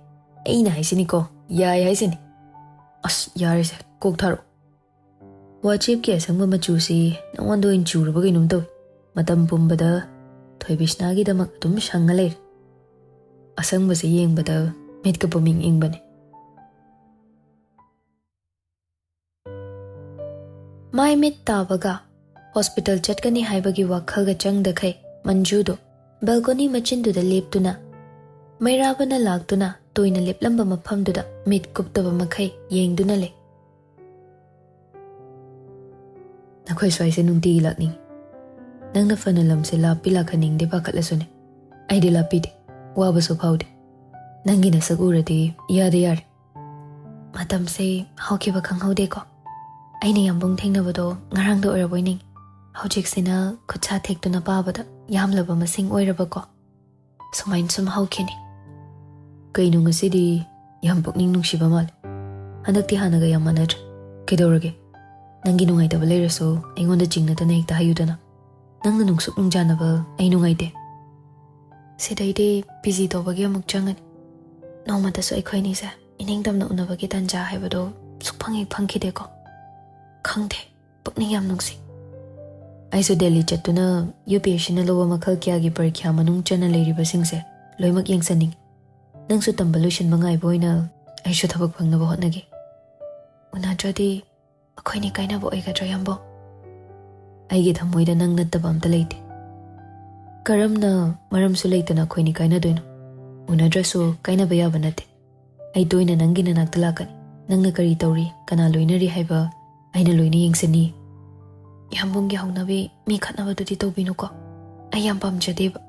ꯑꯩꯅ ꯍꯥꯏꯁꯤꯅꯤꯀꯣ, ꯌꯥꯏ ꯍꯥꯏꯁꯤꯅꯤ꯫ ꯑꯁ, ꯌꯥꯔꯦꯁꯦ, ꯀꯣꯛ ꯊꯥꯔꯛꯑꯣ꯫ ꯋꯥꯆꯦꯞꯀꯤ ꯑꯁꯪꯕ ꯃꯆꯨꯁꯤ ꯅꯉꯣꯟꯗ ꯑꯣꯏꯅ ꯆꯨꯔꯕ ꯀꯩꯅꯣꯝ ꯇꯧꯏ꯫ ꯃꯇꯝ ꯄꯨꯝꯕꯗ ꯊꯣꯏꯕꯤꯁꯅꯥꯒꯤꯗꯃꯛ ꯑꯗꯨꯝ ꯁꯪꯉ ꯂꯩꯔꯦ꯫ ꯑꯁꯪꯕꯁꯦ ꯌꯦꯡꯕꯗ ꯃꯤꯠꯀ ꯄꯨꯝꯏꯪ ꯏꯪꯕꯅꯦ꯫ ꯃꯥꯏ ꯃꯤꯠ ꯇꯥꯕꯒ ꯍꯣꯁꯄꯤꯇꯥꯜ ꯆꯠꯀꯅꯤ ꯍꯥꯏꯕꯒꯤ ꯋꯥꯈꯜꯒ ꯆꯪꯗꯈꯩ ꯃꯟꯖꯨꯗꯣ ꯕꯦꯜꯀꯣꯅꯤ ꯃꯆꯤꯟꯗꯨꯗ ꯂꯦꯞꯇꯨꯅ, ꯃꯩꯔꯥꯕꯅ ꯂꯥꯛꯇꯨꯅ ꯇꯣꯏꯅ ꯂꯦꯞꯂꯝꯕ ꯃꯐꯝꯗꯨꯗ ꯃꯤꯠ ꯀꯨꯞꯇꯕ ꯃꯈꯩ ꯌꯦꯡꯗꯨꯅ ꯂꯩ꯫ "ꯅꯈꯣꯏ ꯁ꯭ꯋꯥꯏꯁꯦ ꯅꯨꯡꯇꯤꯒꯤ ꯂꯥꯛꯅꯤꯡꯉꯤ꯫ ꯅꯪꯅ ꯐꯅ ꯂꯝꯁꯦ ꯂꯥꯞꯄꯤ ꯂꯥꯛꯍꯟꯅꯤꯡꯗꯦ ꯄꯥꯈꯠꯂꯁꯨꯅꯦ꯫ ꯑꯩꯗꯤ ꯂꯥꯞꯄꯤꯗꯦ, ꯋꯥꯕꯁꯨ ꯐꯥꯎꯗꯦ꯫ ꯅꯪꯒꯤ ꯅꯁꯛ ꯎꯔꯗꯤ ꯏꯌꯥꯗ ꯌꯥꯔꯦ꯫" ꯃꯇꯝꯁꯦ ꯍꯧꯈꯤꯕ ꯈꯪꯍꯧꯗꯦꯀꯣ꯫ ꯑꯩꯅ ꯌꯥꯝꯕꯨꯡ ꯊꯦꯡꯅꯕꯗꯣ ꯉꯔꯥꯡꯗ ꯑꯣꯏꯔꯕꯣꯏ ꯅꯤꯡꯉꯤ꯫ ꯍꯧꯖꯤꯛꯁꯤꯅ ꯈꯨꯠꯁꯥ ꯊꯦꯛꯇꯨꯅ ꯄꯥꯕꯗ ꯌꯥꯝꯂꯕ ꯃꯁꯤꯡ ꯑꯣꯏꯔꯕꯀꯣ꯫ ꯁꯨꯃꯥꯏꯅ ꯁꯨꯝ ꯍꯧꯈꯤꯅꯤ꯫ ꯀꯩꯅꯣ ꯉꯁꯤꯗꯤ ꯌꯥꯝ ꯄꯨꯛꯅꯤꯡ ꯅꯨꯡꯁꯤꯕ ꯃꯥꯜꯂꯦ꯫ ꯍꯟꯗꯛꯇꯤ ꯍꯥꯟꯅꯒ ꯌꯥꯝ ꯃꯥꯟꯅꯗ꯭ꯔꯦ꯫ ꯀꯩꯗꯧꯔꯒꯦ? ꯅꯪꯒꯤ ꯅꯨꯡꯉꯥꯏꯇꯕ ꯂꯩꯔꯁꯨ ꯑꯩꯉꯣꯟꯗ ꯆꯤꯡꯅꯗꯅ ꯍꯦꯛꯇ ꯍꯥꯏꯌꯨꯗꯅ꯫ ꯅꯪꯅ ꯅꯨꯡꯁꯨꯛ ꯅꯨꯡꯖꯥꯅꯕ ꯑꯩ ꯅꯨꯡꯉꯥꯏꯇꯦ꯫ ꯁꯤꯗꯩꯗꯤ ꯄꯤ ꯖꯤ ꯇꯧꯕꯒꯤ ꯑꯃꯨꯛ ꯆꯪꯉꯅꯤ꯫ ꯅꯣꯡꯃꯇꯁꯨ ꯑꯩꯈꯣꯏꯅꯤꯁꯦ ꯏꯅꯤꯡꯇꯝꯅ ꯎꯅꯕꯒꯤ ꯇꯥꯟꯖꯥ ꯍꯥꯏꯕꯗꯣ ꯁꯨꯛꯐꯪ ꯍꯦꯛ ꯐꯪꯈꯤꯗꯦꯀꯣ꯫ ꯈꯪꯗꯦ, ꯄꯨꯛꯅꯤꯡ ꯌꯥꯝ ꯅꯨꯡꯁꯤ꯫ ꯑꯩꯁꯨ ꯗꯦꯜꯂꯤ ꯆꯠꯇꯨꯅ ꯌꯨ ꯄꯤ ꯑꯦꯁ ꯁꯤꯅ ꯂꯧꯕ ꯃꯈꯜ ꯀꯌꯥꯒꯤ ꯄꯔꯤꯈ꯭ꯌꯥ ꯃꯅꯨꯡ ꯆꯟꯅ ꯂꯩꯔꯤꯕꯁꯤꯡꯁꯦ ꯂꯣꯏꯅꯃꯛ ꯌꯦꯡꯁꯟꯅꯤꯡꯉꯤ꯫ ꯅꯪꯁꯨ ꯇꯝꯕ ꯂꯣꯏꯁꯤꯟꯕ ꯉꯥꯏꯕ ꯑꯣꯏꯅ ꯑꯩꯁꯨ ꯊꯕꯛ ꯐꯪꯅꯕ ꯍꯣꯠꯅꯒꯦ꯫ ꯎꯅꯗ꯭ꯔꯗꯤ ꯑꯩꯈꯣꯏꯅꯤ ꯀꯥꯏꯅꯕ ꯑꯣꯏꯒꯗ꯭ꯔꯣ, ꯌꯥꯝꯕꯨꯡ? ꯑꯩꯒꯤ ꯊꯃꯣꯏꯗ ꯅꯪ ꯅꯠꯇꯕ ꯑꯝꯇ ꯂꯩꯇꯦ꯫ ꯀꯔꯝꯅ ꯃꯔꯝꯁꯨ ꯂꯩꯇꯅ ꯑꯩꯈꯣꯏꯅꯤ ꯀꯥꯏꯅꯗꯣꯏꯅꯣ? ꯎꯅꯗ꯭ꯔꯁꯨ ꯀꯥꯏꯅꯕ ꯌꯥꯕ ꯅꯠꯇꯦ꯫ ꯑꯩ ꯇꯣꯏꯅ ꯅꯪꯒꯤ ꯅꯅꯥꯛꯇ ꯂꯥꯛꯀꯅꯤ꯫ ꯅꯪꯅ ꯀꯔꯤ ꯇꯧꯔꯤ, ꯀꯅꯥ ꯂꯣꯏꯅꯔꯤ ꯍꯥꯏꯕ ꯑꯩꯅ ꯂꯣꯏꯅ ꯌꯦꯡꯁꯤꯟꯅꯤ꯫ ꯌꯥꯝꯕꯨꯡꯒꯤ ꯍꯧꯅꯕꯤ ꯃꯤ ꯈꯠꯅꯕꯗꯨꯗꯤ ꯇꯧꯕꯤꯅꯨꯀꯣ꯫ ꯑꯩ ꯌꯥꯝ ꯄꯥꯝꯖꯗꯦꯕ꯫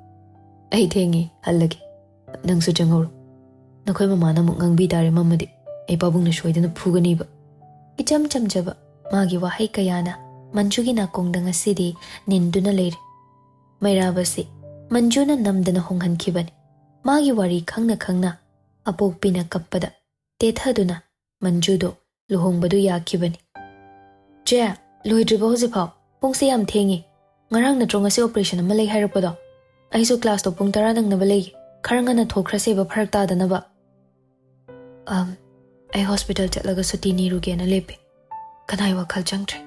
ꯑꯩ ꯊꯦꯡꯉꯦ, ꯍꯜꯂꯒꯦ꯫ ꯅꯪꯁꯨ ꯆꯪꯍꯧꯔꯣ꯫ ꯅꯈꯣꯏ ꯃꯃꯥꯅ ꯑꯃꯨꯛ ꯉꯥꯡꯕꯤ ꯇꯥꯔꯦ ꯃꯝꯃꯗꯤ꯫ ꯑꯩ ꯄꯥꯕꯨꯡꯅ ꯁꯣꯏꯗꯅ ꯐꯨꯒꯅꯤꯕ꯫ ꯏꯆꯝ ꯆꯝꯖꯕ ꯃꯥꯒꯤ ꯋꯥꯍꯩ ꯀꯌꯥꯅ ꯃꯟꯖꯨꯒꯤ ꯅꯥꯀꯣꯡꯗ ꯉꯁꯤꯗꯤ ꯅꯤꯟꯗꯨꯅ ꯂꯩꯔꯦ꯫ ꯃꯩꯔꯥꯕꯁꯤ ꯃꯟꯖꯨꯅ ꯅꯝꯗꯅ ꯍꯣꯡꯍꯟꯈꯤꯕꯅꯤ꯫ ꯃꯥꯒꯤ ꯋꯥꯔꯤ ꯈꯪꯅ ꯈꯪꯅ ꯑꯄꯣꯛꯄꯤꯅ ꯀꯞꯄꯗ ꯇꯦꯊꯗꯨꯅ ꯃꯟꯖꯨꯗꯣ ꯂꯨꯍꯣꯡꯕꯗꯨ ꯌꯥꯈꯤꯕꯅꯤ꯫ "ꯆꯦ, ꯂꯣꯏꯗ꯭ꯔꯤꯕꯣ ꯍꯧꯖꯤꯛꯐꯥꯎ? ꯄꯨꯡꯁꯦ ꯌꯥꯝ ꯊꯦꯡꯉꯤ꯫ ꯉꯔꯥꯡ ꯅꯠꯇ꯭ꯔꯣ ꯉꯁꯤ operation ꯑꯃ ꯂꯩ ꯍꯥꯏꯔꯛꯄꯗꯣ? ꯑꯩꯁꯨ classꯇꯣ ꯄꯨꯡ ꯇꯔꯥ ꯅꯪꯅꯕ ꯂꯩꯌꯦ꯫ ꯈꯔ ꯉꯟꯅ ꯊꯣꯛꯈ꯭ꯔꯁꯦꯕ, ꯐꯔꯛ ꯇꯥꯗꯅꯕ꯫" "ꯑꯝ, ꯑꯩ hospital ꯆꯠꯂꯒ ꯁꯨꯇꯤ ꯅꯤꯔꯨꯒꯦꯅ ꯂꯦꯞꯄꯦ꯫ ꯀꯅꯥꯏ ꯋꯥꯈꯜ ꯆꯪꯗ꯭ꯔꯦ꯫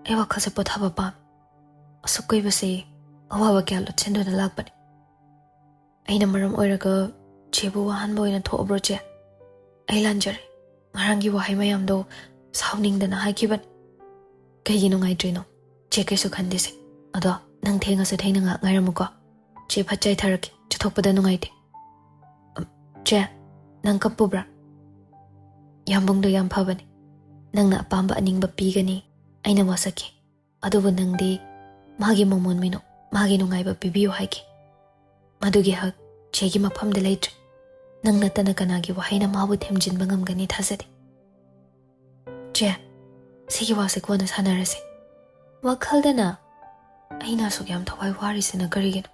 ꯑꯩ ꯋꯥꯈꯜꯁꯦ ꯄꯣꯊꯥꯕ ꯄꯥꯝꯃꯤ꯫ ꯑꯁꯨꯛ ꯀꯨꯏꯕꯁꯦ ꯑꯋꯥꯕ ꯀꯌꯥ ꯂꯣꯠꯁꯤꯟꯗꯨꯅ ꯂꯥꯛꯄꯅꯤ꯫ ꯑꯩꯅ ꯃꯔꯝ ꯑꯣꯏꯔꯒ ꯆꯦꯕꯨ ꯋꯥꯍꯟꯕ ꯑꯣꯏꯅ ꯊꯣꯛꯑꯕ꯭ꯔꯣ, ꯆꯦ? ꯑꯩ ꯂꯥꯟꯖꯔꯦ꯫ ꯉꯔꯥꯡꯒꯤ ꯋꯥꯍꯩ ꯃꯌꯥꯝꯗꯣ ꯁꯥꯎꯅꯤꯡꯗꯅ ꯍꯥꯏꯈꯤꯕꯅꯤ꯫" "ꯀꯩꯒꯤ ꯅꯨꯡꯉꯥꯏꯇ꯭ꯔꯤꯅꯣ? ꯆꯦ, ꯀꯩꯁꯨ ꯈꯟꯗꯦꯁꯦ꯫ ꯑꯗꯣ ꯅꯪ ꯊꯦꯡꯉꯁꯨ ꯊꯦꯡꯅ ꯉꯥꯏꯍꯥꯛ ꯉꯥꯏꯔꯝꯃꯨꯀꯣ꯫ ꯆꯦ ꯐꯠ ꯆꯥꯏꯊꯔꯛꯀꯦ꯫ ꯆꯠꯊꯣꯛꯄꯗ ꯅꯨꯡꯉꯥꯏꯇꯦ꯫" "ꯑꯝ, ꯆꯦ, ꯅꯪ ꯀꯞꯄꯨꯕ꯭ꯔꯥ?" "ꯌꯥꯝꯕꯨꯡꯗꯣ ꯌꯥꯝ ꯐꯕꯅꯤ꯫ ꯅꯪꯅ ꯑꯄꯥꯝꯕ ꯑꯅꯤꯡꯕ ꯄꯤꯒꯅꯤ꯫ ꯑꯩꯅ ꯋꯥꯁꯛꯈꯤ꯫ ꯑꯗꯨꯕꯨ ꯅꯪꯗꯤ ꯃꯥꯒꯤ ꯃꯃꯣꯟ ꯃꯤꯅꯣꯛ, ꯃꯥꯒꯤ ꯅꯨꯡꯉꯥꯏꯕ ꯄꯤꯕꯤꯌꯨ ꯍꯥꯏꯈꯤ꯫ ꯃꯗꯨꯒꯤ ꯍꯛ ꯆꯦꯒꯤ ꯃꯐꯝꯗ ꯂꯩꯇ꯭ꯔꯦ꯫ ꯅꯪ ꯅꯠꯇꯅ ꯀꯅꯥꯒꯤ ꯋꯥꯍꯩꯅ ꯃꯥꯕꯨ ꯊꯦꯝꯖꯤꯟꯕ ꯉꯝꯒꯅꯤ ꯊꯥꯖꯗꯦ꯫" "ꯆꯦ, ꯁꯤꯒꯤ ꯋꯥꯁꯦ ꯀꯣꯟꯅ ꯁꯥꯟꯅꯔꯁꯦ꯫" ꯋꯥꯈꯜꯗꯅ, "ꯑꯩꯅ ꯑꯁꯨꯛ ꯌꯥꯝ ꯊꯋꯥꯏ ꯋꯥꯔꯤꯁꯤꯅ ꯀꯔꯤꯒꯤꯅꯣ?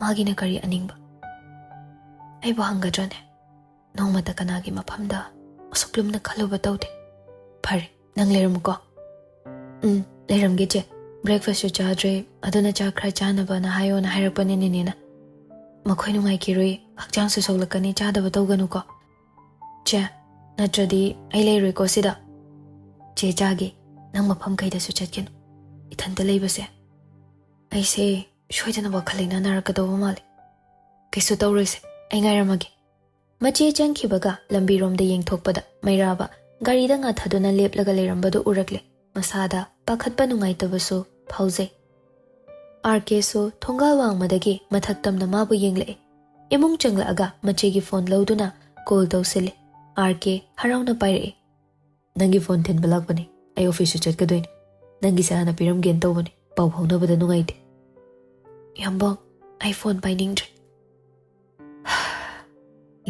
ꯃꯥꯒꯤꯅ ꯀꯔꯤ ꯑꯅꯤꯡꯕ? ꯑꯩꯕꯨ ꯍꯪꯒꯗ꯭ꯔꯅꯦ? ꯅꯣꯡꯃꯇ ꯀꯅꯥꯒꯤ ꯃꯐꯝꯗ ꯑꯁꯨꯛ ꯂꯨꯝꯅ ꯈꯜꯂꯨꯕ ꯇꯧꯗꯦ꯫ ꯐꯔꯦ, ꯅꯪ ꯂꯩꯔꯝꯃꯨꯀꯣ꯫" "ꯎꯝ, ꯂꯩꯔꯝꯒꯦ ꯆꯦ꯫ Breakfastꯁꯨ ꯆꯥꯗ꯭ꯔꯦ, ꯑꯗꯨꯅ ꯆꯥꯛ ꯈꯔ ꯆꯥꯅꯕꯅ ꯍꯥꯏꯌꯣꯅ ꯍꯥꯏꯔꯛꯄꯅꯦ ꯅꯦꯅꯦꯅ꯫ ꯃꯈꯣꯏ ꯅꯨꯡꯉꯥꯏꯈꯤꯔꯣꯏ, ꯍꯛꯆꯥꯡꯁꯨ ꯁꯣꯛꯂꯛꯀꯅꯤ, ꯆꯥꯗꯕ ꯇꯧꯒꯅꯨꯀꯣ꯫ ꯆꯦ, ꯅꯠꯇ꯭ꯔꯗꯤ ꯑꯩ ꯂꯩꯔꯣꯏꯀꯣ ꯁꯤꯗ꯫" "ꯆꯦ, ꯆꯥꯒꯦ꯫ ꯅꯪ ꯃꯐꯝ ꯀꯩꯗꯁꯨ ꯆꯠꯀꯅꯨ꯫ ꯏꯊꯟꯇ ꯂꯩꯕꯁꯦ ꯑꯩꯁꯦ ꯁꯣꯏꯗꯅ ꯋꯥꯈꯜ ꯂꯩꯅꯥ ꯅꯥꯔꯛꯀꯗꯧꯕ ꯃꯥꯜꯂꯦ꯫" "ꯀꯩꯁꯨ ꯇꯧꯔꯣꯏꯁꯦ, ꯑꯩ ꯉꯥꯏꯔꯝꯃꯒꯦ꯫" ꯃꯆꯦ ꯆꯪꯈꯤꯕꯒ ꯂꯝꯕꯤꯔꯣꯝꯗ ꯌꯦꯡꯊꯣꯛꯄꯗ ꯃꯩꯔꯥꯕ ꯒꯥꯔꯤꯗ ꯉꯥꯊꯗꯨꯅ ꯂꯦꯞꯂꯒ ꯂꯩꯔꯝꯕꯗꯨ ꯎꯔꯛꯂꯦ꯫ ꯃꯁꯥꯗ ꯄꯥꯈꯠꯄ ꯅꯨꯡꯉꯥꯏꯇꯕꯁꯨ ꯐꯥꯎꯖꯩ꯫ ꯑꯥꯔ ꯀꯦꯁꯨ ꯊꯣꯡꯒꯥꯜ ꯋꯥꯡꯃꯗꯒꯤ ꯃꯊꯛ ꯇꯝꯅ ꯃꯥꯕꯨ ꯌꯦꯡꯂꯛꯑꯦ꯫ ꯏꯃꯨꯡ ꯆꯪꯂꯛꯑꯒ ꯃꯆꯦꯒꯤ phone ꯂꯧꯗꯨꯅ call ꯇꯧꯁꯤꯜꯂꯦ꯫ ꯑꯥꯔ ꯀꯦ ꯍꯔꯥꯎꯅ ꯄꯥꯏꯔꯛꯑꯦ꯫ "ꯅꯪꯒꯤ phone ꯊꯤꯟꯕ ꯂꯥꯛꯄꯅꯦ꯫ ꯑꯩ officeꯁꯨ ꯆꯠꯀꯗꯣꯏꯅꯦ꯫ ꯅꯪꯒꯤꯁꯦ ꯍꯥꯟꯅ ꯄꯤꯔꯝꯒꯦꯅ ꯇꯧꯕꯅꯦ꯫ ꯄꯥꯎ ꯐꯥꯎꯅꯕꯗ ꯅꯨꯡꯉꯥꯏꯇꯦ꯫" "ꯌꯥꯝꯕꯣꯡ, ꯑꯩ phone ꯄꯥꯏꯅꯤꯡꯗ꯭ꯔꯦ꯫"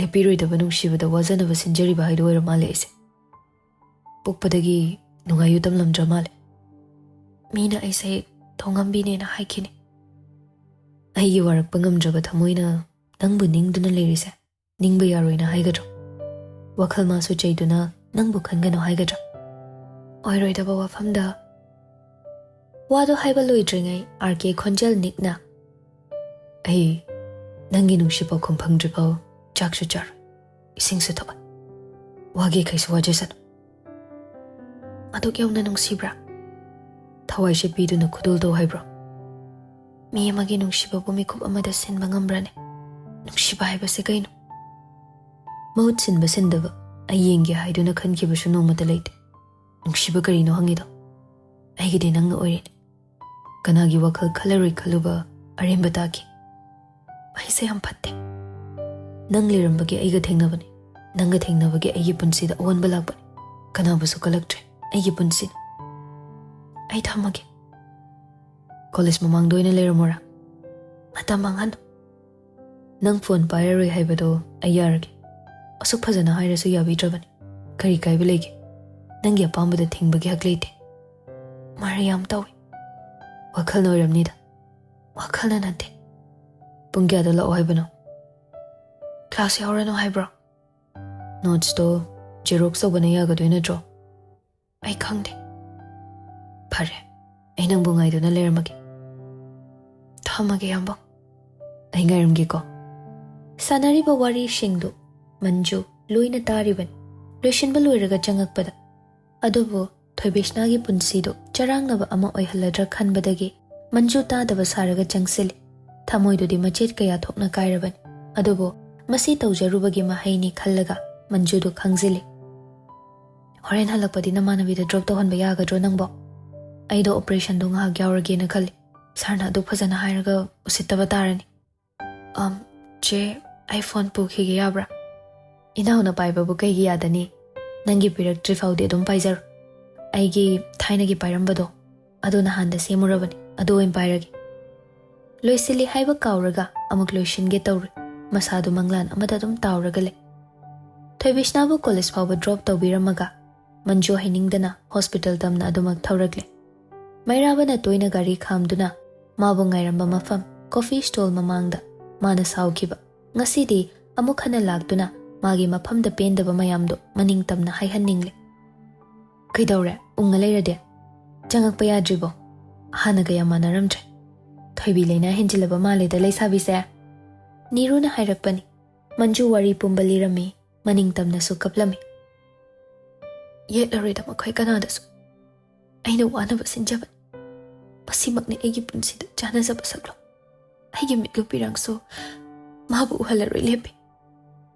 ꯂꯦꯞꯄꯤꯔꯣꯏꯗꯕ ꯅꯨꯡꯁꯤꯕꯗ ꯋꯥꯖꯅꯕ ꯁꯤꯟꯖꯔꯤꯕ ꯍꯥꯏꯗꯣ ꯑꯣꯏꯔ ꯃꯥꯜꯂꯦ ꯑꯩꯁꯦ꯫ ꯄꯣꯛꯄꯗꯒꯤ ꯅꯨꯡꯉꯥꯏꯌꯨ ꯇꯝꯂꯝꯗ꯭ꯔ ꯃꯥꯜꯂꯦ꯫ ꯃꯤꯅ ꯑꯩꯁꯦ ꯊꯣꯡꯉꯝꯕꯤꯅꯦꯅ ꯍꯥꯏꯈꯤꯅꯤ꯫ ꯑꯩꯒꯤ ꯋꯥꯔꯛꯄ ꯉꯝꯗ꯭ꯔꯕ ꯊꯃꯣꯏꯅ ꯅꯪꯕꯨ ꯅꯤꯡꯗꯨꯅ ꯂꯩꯔꯤꯁꯦ ꯅꯤꯡꯕ ꯌꯥꯔꯣꯏꯅ ꯍꯥꯏꯒꯗ꯭ꯔꯣ? ꯋꯥꯈꯜ ꯃꯥꯁꯨ ꯆꯩꯗꯨꯅ ꯅꯪꯕꯨ ꯈꯟꯒꯅꯨ ꯍꯥꯏꯒꯗ꯭ꯔꯥ? ꯑꯣꯏꯔꯣꯏꯗꯕ ꯋꯥꯐꯝꯗ꯫ ꯋꯥꯗꯣ ꯍꯥꯏꯕ ꯂꯣꯏꯗ꯭ꯔꯤꯉꯩ ꯑꯥꯔ ꯀꯦ ꯈꯣꯟꯖꯦꯜ ꯅꯤꯛꯅ, "ꯑꯩ ꯅꯪꯒꯤ ꯅꯨꯡꯁꯤ ꯄꯥꯎꯈꯨꯝ ꯐꯪꯗ꯭ꯔꯤꯐꯥꯎ ꯆꯥꯛꯁꯨ ꯆꯥꯔꯣꯏ, ꯏꯁꯤꯡꯁꯨ ꯊꯛꯑꯣꯏ꯫ ꯋꯥꯒꯦꯈꯩꯁꯨ ꯋꯥꯖꯁꯅꯨ꯫" ꯑꯗꯨꯛ ꯌꯧꯅ ꯅꯨꯡꯁꯤꯕ꯭ꯔꯥ? ꯊꯋꯥꯏꯁꯦ ꯄꯤꯗꯨꯅ ꯈꯨꯗꯣꯜ ꯇꯧ ꯍꯥꯏꯕ꯭ꯔꯣ? ꯃꯤ ꯑꯃꯒꯤ ꯅꯨꯡꯁꯤꯕꯕꯨ ꯃꯤꯀꯨꯞ ꯑꯃꯗ ꯁꯤꯟꯕ ꯉꯝꯕ꯭ꯔꯅꯦ? ꯅꯨꯡꯁꯤꯕ ꯍꯥꯏꯕꯁꯦ ꯀꯩꯅꯣ? ꯃꯍꯨꯠ ꯁꯤꯟꯕ ꯁꯤꯟꯗꯕ ꯑꯩ ꯌꯦꯡꯒꯦ ꯍꯥꯏꯗꯨꯅ ꯈꯟꯈꯤꯕꯁꯨ ꯅꯣꯡꯃꯇ ꯂꯩꯇꯦ꯫ ꯅꯨꯡꯁꯤꯕ ꯀꯔꯤꯅꯣ ꯍꯪꯉꯤꯗꯣ? ꯑꯩꯒꯤꯗꯤ ꯅꯪꯅ ꯑꯣꯏꯔꯦꯅꯦ꯫ ꯀꯅꯥꯒꯤ ꯋꯥꯈꯜ ꯈꯜꯂꯔꯣꯏ ꯈꯜꯂꯨꯕ ꯑꯔꯦꯝꯕ ꯇꯥꯈꯤ꯫ ꯑꯩꯁꯦ ꯌꯥꯝ ꯐꯠꯇꯦ꯫ ꯅꯪ ꯂꯩꯔꯝꯕꯒꯤ ꯑꯩꯒ ꯊꯦꯡꯅꯕꯅꯤ꯫ ꯅꯪꯒ ꯊꯦꯡꯅꯕꯒꯤ ꯑꯩꯒꯤ ꯄꯨꯟꯁꯤꯗ ꯑꯑꯣꯟꯕ ꯂꯥꯛꯄꯅꯤ꯫ ꯀꯅꯥꯕꯨꯁꯨ ꯀꯜꯂꯛꯇ꯭ꯔꯦ ꯑꯩꯒꯤ ꯄꯨꯟꯁꯤꯅ꯫ ꯑꯩ ꯊꯝꯃꯒꯦ꯫ ꯀꯣꯂꯦꯖ ꯃꯃꯥꯡꯗ ꯑꯣꯏꯅ ꯂꯩꯔꯝꯃꯣꯔꯥ? ꯃꯇꯝ ꯃꯥꯡꯍꯟꯅꯨ꯫ ꯅꯪ ꯐꯣꯟ ꯄꯥꯏꯔꯔꯣꯏ ꯍꯥꯏꯕꯗꯣ ꯑꯩ ꯌꯥꯔꯒꯦ꯫ ꯑꯁꯨꯛ ꯐꯖꯅ ꯍꯥꯏꯔꯁꯨ ꯌꯥꯕꯤꯗ꯭ꯔꯕꯅꯤ꯫ ꯀꯔꯤ ꯀꯥꯏꯕ ꯂꯩꯒꯦ? ꯅꯪꯒꯤ ꯑꯄꯥꯝꯕꯗ ꯊꯤꯡꯕꯒꯤ ꯍꯛ ꯂꯩꯇꯦ꯫ ꯃꯔꯩ ꯌꯥꯝ ꯇꯧꯏ꯫ ꯋꯥꯈꯜꯅ ꯑꯣꯏꯔꯝꯅꯤꯗ꯫ ꯋꯥꯈꯜꯅ ꯅꯠꯇꯦ꯫ ꯄꯨꯡ ꯀꯌꯥꯗ ꯂꯥꯛꯑꯣ ꯍꯥꯏꯕꯅꯣ? ꯀ꯭ꯂꯥꯁ ꯌꯥꯎꯔꯅꯨ ꯍꯥꯏꯕ꯭ꯔꯣ? ꯅꯣꯠꯁꯇꯣ ꯖꯦꯔꯣꯛꯁ ꯇꯧꯕꯅ ꯌꯥꯒꯗꯣꯏ ꯅꯠꯇ꯭ꯔꯣ? ꯑꯩ ꯈꯪꯗꯦ꯫ ꯐꯔꯦ, ꯑꯩ ꯅꯪꯕꯨ ꯉꯥꯏꯗꯨꯅ ꯂꯩꯔꯝꯃꯒꯦ꯫ ꯊꯝꯃꯒꯦ, ꯌꯥꯝꯕ꯫ ꯑꯩ ꯉꯥꯏꯔꯝꯒꯦꯀꯣ꯫ ꯁꯥꯟꯅꯔꯤꯕ ꯋꯥꯔꯤꯁꯤꯡꯗꯨ ꯃꯟꯖꯨ ꯂꯣꯏꯅ ꯇꯥꯔꯤꯕꯅꯤ꯫ ꯂꯣꯏꯁꯤꯟꯕ ꯂꯣꯏꯔꯒ ꯆꯪꯉꯛꯄꯗ, ꯑꯗꯨꯕꯨ ꯊꯣꯏꯕꯤꯁꯅꯥꯒꯤ ꯄꯨꯟꯁꯤꯗꯨ ꯆꯔꯥꯡꯅꯕ ꯑꯃ ꯑꯣꯏꯍꯜꯂꯗ꯭ꯔꯥ ꯈꯟꯕꯗꯒꯤ ꯃꯟꯖꯨ ꯇꯥꯗꯕ ꯁꯥꯔꯒ ꯆꯪꯁꯤꯜꯂꯤ꯫ ꯊꯃꯣꯏꯗꯨꯗꯤ ꯃꯆꯦꯠ ꯀꯌꯥ ꯊꯣꯛꯅ ꯀꯥꯏꯔꯕꯅꯤ꯫ ꯑꯗꯨꯕꯨ ꯃꯁꯤ ꯇꯧꯖꯔꯨꯕꯒꯤ ꯃꯍꯩꯅꯤ ꯈꯜꯂꯒ ꯃꯟꯖꯨꯗꯨ ꯈꯪꯖꯤꯜꯂꯤ꯫ "ꯍꯣꯔꯦꯟ ꯍꯜꯂꯛꯄꯗꯤ ꯅꯃꯥꯟꯅꯕꯤꯗ ꯗ꯭ꯔꯣꯞ ꯇꯧꯍꯟꯕ ꯌꯥꯒꯗ꯭ꯔꯣ ꯅꯪꯕꯣ? ꯑꯩꯗꯣ ꯑꯣꯄꯔꯦꯁꯟꯗꯣ ꯉꯥꯏꯍꯥꯛ ꯌꯥꯎꯔꯒꯦꯅ ꯈꯜꯂꯤ꯫ ꯁꯥꯔꯅ ꯑꯗꯨꯛ ꯐꯖꯅ ꯍꯥꯏꯔꯒ ꯎꯁꯤꯠꯇꯕ ꯇꯥꯔꯅꯤ꯫" "ꯑꯝ, ꯆꯦ, ꯑꯩ ꯐꯣꯟ ꯄꯨꯈꯤꯒꯦ ꯌꯥꯕ꯭ꯔꯥ?" "ꯏꯅꯥꯎꯅ ꯄꯥꯏꯕꯕꯨ ꯀꯩꯒꯤ ꯌꯥꯗꯅꯤ? ꯅꯪꯒꯤ ꯄꯤꯔꯛꯇ꯭ꯔꯤ ꯐꯥꯎꯗꯤ ꯑꯗꯨꯝ ꯄꯥꯏꯖꯔꯣ꯫ ꯑꯩꯒꯤ ꯊꯥꯏꯅꯒꯤ ꯄꯥꯏꯔꯝꯕꯗꯣ, ꯑꯗꯨ ꯅꯍꯥꯟꯗ ꯁꯦꯝꯃꯨꯔꯕꯅꯤ, ꯑꯗꯨ ꯑꯣꯏꯅ ꯄꯥꯏꯔꯒꯦ꯫" ꯂꯣꯏꯁꯤꯜꯂꯤ ꯍꯥꯏꯕ ꯀꯥꯎꯔꯒ ꯑꯃꯨꯛ ꯂꯣꯏꯁꯤꯟꯒꯦ ꯇꯧꯔꯨꯏ꯫ ꯃꯁꯥꯗꯨ ꯃꯪꯂꯥꯟ ꯑꯃꯗ ꯑꯗꯨꯝ ꯇꯥꯎꯔꯒ ꯂꯩ꯫ ꯊꯣꯏꯕꯤꯁꯅꯥꯕꯨ ꯀꯣꯂꯦꯖ ꯐꯥꯎꯕ ꯗ꯭ꯔꯣꯞ ꯇꯧꯕꯤꯔꯝꯃꯒ ꯃꯟꯖꯨ ꯍꯥꯏꯅꯤꯡꯗꯅ ꯍꯣꯁꯄꯤꯇꯥꯜ ꯇꯝꯅ ꯑꯗꯨꯃꯛ ꯊꯧꯔꯛꯂꯦ꯫ ꯃꯩꯔꯥꯕꯅ ꯇꯣꯏꯅ ꯒꯥꯔꯤ ꯈꯥꯝꯗꯨꯅ ꯃꯥꯕꯨ ꯉꯥꯏꯔꯝꯕ ꯃꯐꯝ ꯀꯣꯐꯤ ꯁ꯭ꯇꯣꯜ ꯃꯃꯥꯡꯗ ꯃꯥꯅ ꯁꯥꯎꯈꯤꯕ, ꯉꯁꯤꯗꯤ ꯑꯃꯨꯛ ꯍꯟꯅ ꯂꯥꯛꯇꯨꯅ ꯃꯥꯒꯤ ꯃꯐꯝꯗ ꯄꯦꯟꯗꯕ ꯃꯌꯥꯝꯗꯣ ꯃꯅꯤꯡ ꯇꯝꯅ ꯍꯥꯏꯍꯟꯅꯤꯡꯂꯦ꯫ "ꯀꯩꯗꯧꯔꯦ? ꯎꯪꯉ ꯂꯩꯔꯗꯤ? ꯆꯪꯉꯛꯄ ꯌꯥꯗ꯭ꯔꯤꯕꯣ? ꯍꯥꯟꯅꯒ ꯌꯥꯝ ꯃꯥꯟꯅꯔꯝꯗ꯭ꯔꯦ꯫ ꯊꯣꯏꯕꯤ ꯂꯩꯅꯥ ꯍꯦꯟꯖꯤꯜꯂꯕ ꯃꯥꯜꯂꯦꯗ ꯂꯩꯁꯥꯕꯤꯁꯦ"꯫ ꯅꯤꯔꯨꯅ ꯍꯥꯏꯔꯛꯄꯅꯤ꯫ ꯃꯟꯖꯨ ꯋꯥꯔꯤ ꯄꯨꯝꯕ ꯂꯤꯔꯝꯃꯤ, ꯃꯅꯤꯡ ꯇꯝꯅꯁꯨ ꯀꯞꯂꯝꯃꯤ꯫ "ꯌꯦꯠꯂꯔꯣꯏꯗ ꯃꯈꯣꯏ ꯀꯅꯥꯗꯁꯨ꯫ ꯑꯩꯅ ꯋꯥꯅꯕ ꯁꯤꯟꯖꯕꯅꯤ꯫ ꯃꯁꯤꯃꯛꯅꯤ ꯑꯩꯒꯤ ꯄꯨꯟꯁꯤꯗ ꯆꯥꯟꯅꯖꯕ ꯁꯛꯂꯣꯟ꯫ ꯑꯩꯒꯤ ꯃꯤꯠꯂꯨ ꯄꯤꯔꯥꯡꯁꯨ ꯃꯥꯕꯨ ꯎꯍꯜꯂꯔꯣꯏ ꯂꯦꯞꯄꯤ꯫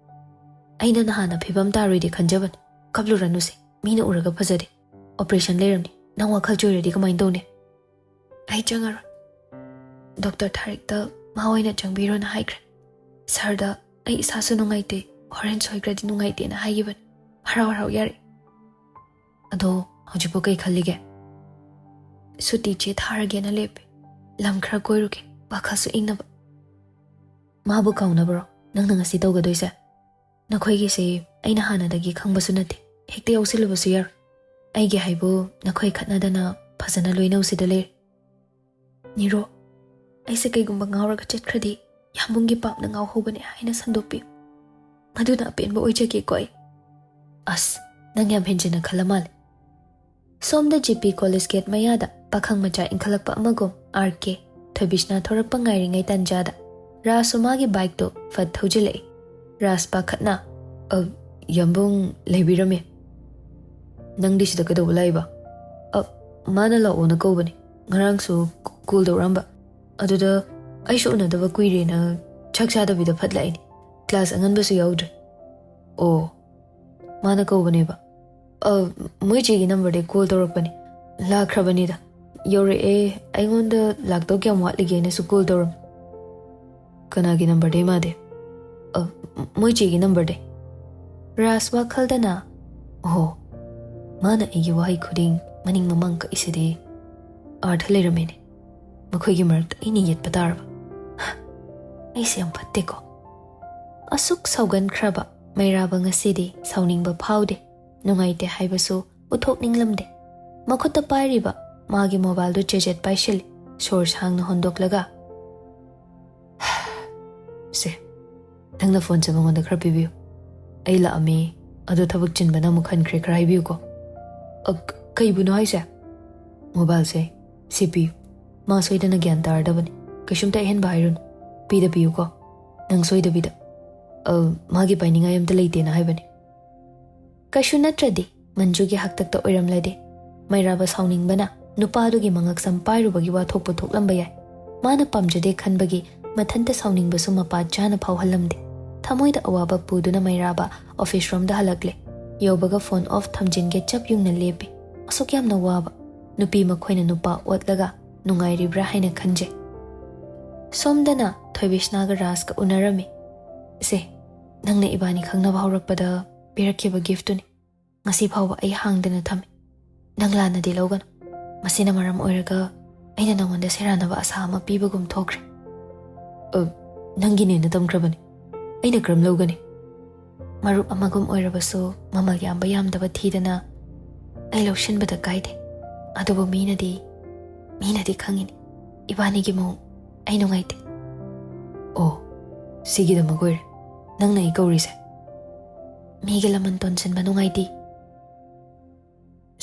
ꯑꯩꯅ ꯅꯍꯥꯟꯅ ꯐꯤꯕꯝ ꯇꯥꯔꯣꯏꯗꯤ ꯈꯟꯖꯕꯅꯤ꯫ ꯀꯞꯂꯨꯔꯅꯨꯁꯦ, ꯃꯤꯅ ꯎꯔꯒ ꯐꯖꯗꯦ꯫ ꯑꯣꯄꯔꯦꯁꯟ ꯂꯩꯔꯝꯅꯤ, ꯅꯪ ꯋꯥꯈꯜ ꯆꯣꯏꯔꯗꯤ ꯀꯃꯥꯏꯅ ꯇꯧꯅꯤ?" "ꯑꯩ ꯆꯪꯉꯔꯣꯏ꯫ ꯗꯣꯛꯇꯔ ꯊꯥꯔꯤꯛꯇ ꯃꯥ ꯑꯣꯏꯅ ꯆꯪꯕꯤꯔꯣꯅ ꯍꯥꯏꯈ꯭ꯔꯦ꯫ ꯁꯥꯔꯗ ꯑꯩ ꯏꯁꯥꯁꯨ ꯅꯨꯡꯉꯥꯏꯇꯦ, ꯍꯣꯔꯦꯟ ꯁꯣꯏꯈ꯭ꯔꯗꯤ ꯅꯨꯡꯉꯥꯏꯇꯦꯅ ꯍꯥꯏꯈꯤꯕꯅꯤ꯫ ꯍꯔꯥꯎ ꯍꯔꯥꯎ ꯌꯥꯔꯦ꯫ ꯑꯗꯣ ꯍꯧꯖꯤꯛꯄꯨ ꯀꯩ ꯈꯜꯂꯤꯒꯦ?" "ꯁꯨꯇꯤ ꯆꯦ ꯊꯥꯔꯒꯦꯅ ꯂꯦꯞꯄꯦ꯫ ꯂꯝ ꯈꯔ ꯀꯣꯏꯔꯨꯒꯦ, ꯋꯥꯈꯜꯁꯨ ꯏꯪꯅꯕ"꯫ "ꯃꯥꯕꯨ ꯀꯥꯎꯅꯕꯔꯣ ꯅꯪꯅ ꯉꯁꯤ ꯇꯧꯒꯗꯣꯏꯁꯦ? ꯅꯈꯣꯏꯒꯤꯁꯦ ꯑꯩꯅ ꯍꯥꯟꯅꯗꯒꯤ ꯈꯪꯕꯁꯨ ꯅꯠꯇꯦ꯫ ꯍꯦꯛꯇ ꯌꯥꯎꯁꯤꯜꯂꯨꯕꯁꯨ ꯌꯥꯔꯣꯏ꯫ ꯑꯩꯒꯤ ꯍꯥꯏꯕꯨ ꯅꯈꯣꯏ ꯈꯠꯅꯗꯅ ꯐꯖꯅ ꯂꯣꯏꯅꯧꯁꯤꯗ ꯂꯩꯔꯦ"꯫ "ꯅꯤꯔꯣ, ꯑꯩꯁꯦ ꯀꯩꯒꯨꯝꯕ ꯉꯥꯎꯔꯒ ꯆꯠꯈ꯭ꯔꯗꯤ ꯌꯥꯝꯕꯨꯡꯒꯤ ꯄꯥꯞꯅ ꯉꯥꯎꯍꯧꯕꯅꯦ ꯍꯥꯏꯅ ꯁꯟꯗꯣꯛꯄꯤꯌꯨ꯫ ꯃꯗꯨꯅ ꯑꯄꯦꯟꯕ ꯑꯣꯏꯖꯒꯦꯀꯣ ꯑꯩ"꯫ ꯑꯁ, ꯅꯪ ꯌꯥꯝ ꯍꯦꯟꯖꯤꯟꯅ ꯈꯜꯂ ꯃꯥꯜꯂꯦ꯫ ꯁꯣꯝꯗ ꯖꯤ ꯄꯤ ꯀꯣꯂꯦꯖ ꯒꯦꯠ ꯃꯌꯥꯗ ꯄꯥꯈꯪ ꯃꯆꯥ ꯏꯟꯈꯠꯂꯛꯄ ꯑꯃꯒꯨꯝ ꯑꯥꯔ ꯀꯦ ꯊꯣꯏꯕꯤꯁꯅꯥ ꯊꯣꯔꯛꯄ ꯉꯥꯏꯔꯤꯉꯩ ꯇꯥꯟꯖꯥꯗ ꯔꯥꯖꯁꯨ ꯃꯥꯒꯤ ꯕꯥꯏꯛꯇꯨ ꯐꯠ ꯊꯧꯖꯤꯜꯂꯛꯏ꯫ ꯔꯥꯖ ꯄꯥꯈꯠꯅ, "ꯑ, ꯌꯥꯝꯕꯨꯡ ꯂꯩꯕꯤꯔꯝꯃꯦ꯫ ꯅꯪꯗꯤ ꯁꯤꯗ ꯀꯩꯗꯧꯕ ꯂꯥꯛꯏꯕ?" "ꯑ, ꯃꯥꯅ ꯂꯥꯛꯑꯣꯅ ꯀꯧꯕꯅꯦ꯫ ꯉꯔꯥꯡꯁꯨ ꯀꯣꯜ ꯇꯧꯔꯛꯑꯝꯕ꯫ ꯑꯗꯨꯗ ꯑꯩꯁꯨ ꯎꯅꯗꯕ ꯀꯨꯏꯔꯦꯅ ꯆꯥꯛ ꯆꯥꯗꯕꯤꯗ ꯐꯠ ꯂꯥꯛꯏꯅꯦ꯫ ꯀ꯭ꯂꯥꯁ ꯑꯉꯟꯕꯁꯨ ꯌꯥꯎꯗ꯭ꯔꯦ"꯫ "ꯑꯣ, ꯃꯥꯅ ꯀꯧꯕꯅꯦꯕ꯫ ꯑ, ꯃꯣꯏ ꯆꯦꯒꯤ ꯅꯝꯕꯔꯗꯩ ꯀꯣꯜ ꯇꯧꯔꯛꯄꯅꯦ꯫ ꯂꯥꯛꯈ꯭ꯔꯕꯅꯤꯗ꯫ ꯌꯧꯔꯛꯑꯦ, ꯑꯩꯉꯣꯟꯗ ꯂꯥꯛꯇꯧ ꯀꯌꯥꯝ ꯋꯥꯠꯂꯤꯒꯦꯅꯁꯨ ꯀꯣꯜ ꯇꯧꯔꯝꯃꯤ"꯫ "ꯀꯅꯥꯒꯤ ꯅꯝꯕꯔꯗꯩ ꯃꯥꯗꯤ?" "ꯑ, ꯃꯣꯏ ꯆꯦꯒꯤ ꯅꯝꯕꯔꯗꯩ"꯫ ꯔꯥꯖ ꯋꯥꯈꯜꯗꯅ, "ꯑꯣꯍꯣ, ꯃꯥꯅ ꯑꯩꯒꯤ ꯋꯥꯍꯩ ꯈꯨꯗꯤꯡ ꯃꯅꯤꯡ ꯃꯃꯥꯡ ꯀꯛꯏꯁꯤꯗꯤ ꯑꯥꯔꯊ ꯂꯩꯔꯝꯃꯦꯅꯦ꯫ ꯃꯈꯣꯏꯒꯤ ꯃꯔꯛꯇ ꯑꯩꯅ ꯌꯦꯠꯄ ꯇꯥꯔꯕ꯫ ꯑꯩꯁꯦ ꯌꯥꯝ ꯐꯠꯇꯦꯀꯣ"꯫ ꯑꯁꯨꯛ ꯁꯥꯎꯒꯟꯈ꯭ꯔꯕ ꯃꯩꯔꯥꯕ ꯉꯁꯤꯗꯤ ꯁꯥꯎꯅꯤꯡꯕ ꯐꯥꯎꯗꯦ, ꯅꯨꯡꯉꯥꯏꯇꯦ ꯍꯥꯏꯕꯁꯨ ꯎꯠꯊꯣꯛꯅꯤꯡꯂꯝꯗꯦ꯫ ꯃꯈꯨꯠꯇ ꯄꯥꯏꯔꯤꯕ ꯃꯥꯒꯤ ꯃꯣꯕꯥꯏꯜꯗꯨ ꯆꯦꯖꯦꯠ ꯄꯥꯏꯁꯤꯜꯂꯤ꯫ ꯁꯣꯔ ꯁꯥꯡꯅ ꯍꯣꯟꯗꯣꯛꯂꯒ, "ꯁꯦ, ꯅꯪꯅ ꯐꯣꯟꯁꯦ ꯃꯉꯣꯟꯗ ꯈꯔ ꯄꯤꯕꯤꯌꯨ꯫ ꯑꯩ ꯂꯥꯛꯑꯝꯃꯤ, ꯑꯗꯣ ꯊꯕꯛ ꯆꯤꯟꯕꯅ ꯑꯃꯨꯛ ꯍꯟꯈ꯭ꯔꯦ, ꯈꯔ ꯍꯥꯏꯕꯤꯌꯨꯀꯣ꯫" "ꯑ, ꯀ-, ꯀꯩꯕꯨꯅꯣ ꯍꯥꯏꯁꯦ?" "ꯃꯣꯕꯥꯏꯜꯁꯦ ꯁꯤ ꯄꯤꯌꯨ꯫ ꯃꯥ ꯁꯣꯏꯗꯅ ꯒ꯭ꯌꯥꯟ ꯇꯥꯔꯗꯕꯅꯤ꯫ ꯀꯩꯁꯨꯝꯇ ꯑꯍꯦꯟꯕ ꯍꯥꯏꯔꯨꯅꯨ꯫ ꯄꯤꯗ ꯄꯤꯌꯨꯀꯣ꯫ ꯅꯪ ꯁꯣꯏꯗꯕꯤꯗ꯫ ꯑ, ꯃꯥꯒꯤ ꯄꯥꯏꯅꯤꯡꯉꯥꯏ ꯑꯝꯇ ꯂꯩꯇꯦꯅ ꯍꯥꯏꯕꯅꯤ꯫" ꯀꯩꯁꯨ ꯅꯠꯇ꯭ꯔꯗꯤ ꯃꯟꯖꯨꯒꯤ ꯍꯥꯛꯇꯛꯇ ꯑꯣꯏꯔꯝꯂꯗꯤ꯫ ꯃꯩꯔꯥꯕ ꯁꯥꯎꯅꯤꯡꯕꯅ ꯅꯨꯄꯥꯗꯨꯒꯤ ꯃꯉꯛꯁꯝ ꯄꯥꯏꯔꯨꯕꯒꯤ ꯋꯥꯊꯣꯛꯄꯨ ꯊꯣꯛꯂꯝꯕ ꯌꯥꯏ꯫ ꯃꯥꯅ ꯄꯥꯝꯖꯗꯦ ꯈꯟꯕꯒꯤ ꯃꯊꯟꯇ ꯁꯥꯎꯅꯤꯡꯕꯁꯨ ꯃꯄꯥ ꯆꯥꯅ ꯐꯥꯎꯍꯜꯂꯝꯗꯦ꯫ ꯊꯃꯣꯏꯗ ꯑꯋꯥꯕ ꯄꯨꯗꯨꯅ ꯃꯩꯔꯥꯕ ꯑꯣꯐꯤꯁ ꯔꯣꯝꯗ ꯍꯜꯂꯛꯂꯦ꯫ ꯌꯧꯕꯒ ꯐꯣꯟ ꯑꯣꯐ ꯊꯝꯖꯤꯟꯒꯦ ꯆꯞ ꯌꯨꯡꯅ ꯂꯦꯞꯄꯤ꯫ ꯑꯁꯨꯛ ꯌꯥꯝꯅ ꯋꯥꯕ ꯅꯨꯄꯤ ꯃꯈꯣꯏꯅ ꯅꯨꯄꯥ ꯑꯣꯠꯂꯒ ꯅꯨꯡꯉꯥꯏꯔꯤꯕ꯭ꯔꯥ ꯍꯥꯏꯅ ꯈꯟꯖꯩ꯫ ꯁꯣꯝꯗꯅ ꯊꯣꯏꯕꯤꯁꯅꯥꯒ ꯔꯥꯖꯀ ꯎꯅꯔꯝꯃꯤ꯫ "ꯁꯦ, ꯅꯪꯅ ꯏꯕꯥꯅꯤ ꯈꯪꯅꯕ ꯍꯧꯔꯛꯄꯗ ꯄꯤꯔꯛꯈꯤꯕ ꯒꯤꯐꯇꯨꯅꯤ꯫ ꯉꯁꯤ ꯐꯥꯎꯕ ꯑꯩ ꯍꯥꯡꯗꯅ ꯊꯝꯃꯤ꯫ ꯅꯪ ꯂꯥꯟꯅꯗꯤ ꯂꯧꯒꯅꯨ꯫ ꯃꯁꯤꯅ ꯃꯔꯝ ꯑꯣꯏꯔꯒ ꯑꯩꯅ ꯅꯉꯣꯟꯗ ꯁꯦꯔꯥꯟꯅꯕ ꯑꯁꯥ ꯑꯃ ꯄꯤꯕꯒꯨꯝ ꯊꯣꯛꯈ꯭ꯔꯦ꯫" "ꯑ, ꯅꯪꯒꯤꯅꯦꯅ ꯇꯝꯈ꯭ꯔꯕꯅꯤ꯫ ꯑꯩꯅ ꯀꯔꯝ ꯂꯧꯒꯅꯤ?" "ꯃꯔꯨꯞ ꯑꯃꯒꯨꯝ ꯑꯣꯏꯔꯕꯁꯨ ꯃꯃꯜ ꯌꯥꯝꯕ ꯌꯥꯝꯗꯕ ꯊꯤꯗꯅ ꯑꯩ ꯂꯧꯁꯤꯟꯕꯗ ꯀꯥꯏꯗꯦ꯫ ꯑꯗꯨꯕꯨ ꯃꯤꯅꯗꯤ, ꯃꯤꯅꯗꯤ ꯈꯪꯉꯤꯅꯤ ꯏꯕꯥꯅꯤꯒꯤ ꯃꯑꯣꯡ꯫ ꯑꯩ ꯅꯨꯡꯉꯥꯏꯇꯦ꯫" "ꯑꯣ, ꯁꯤꯒꯤꯗꯃꯛ ꯑꯣꯏꯔꯦ ꯅꯪꯅ ꯑꯩ ꯀꯧꯔꯤꯁꯦ?" "ꯃꯤꯒꯤ ꯂꯃꯟ ꯇꯣꯟꯁꯤꯟꯕ ꯅꯨꯡꯉꯥꯏꯇꯦ꯫"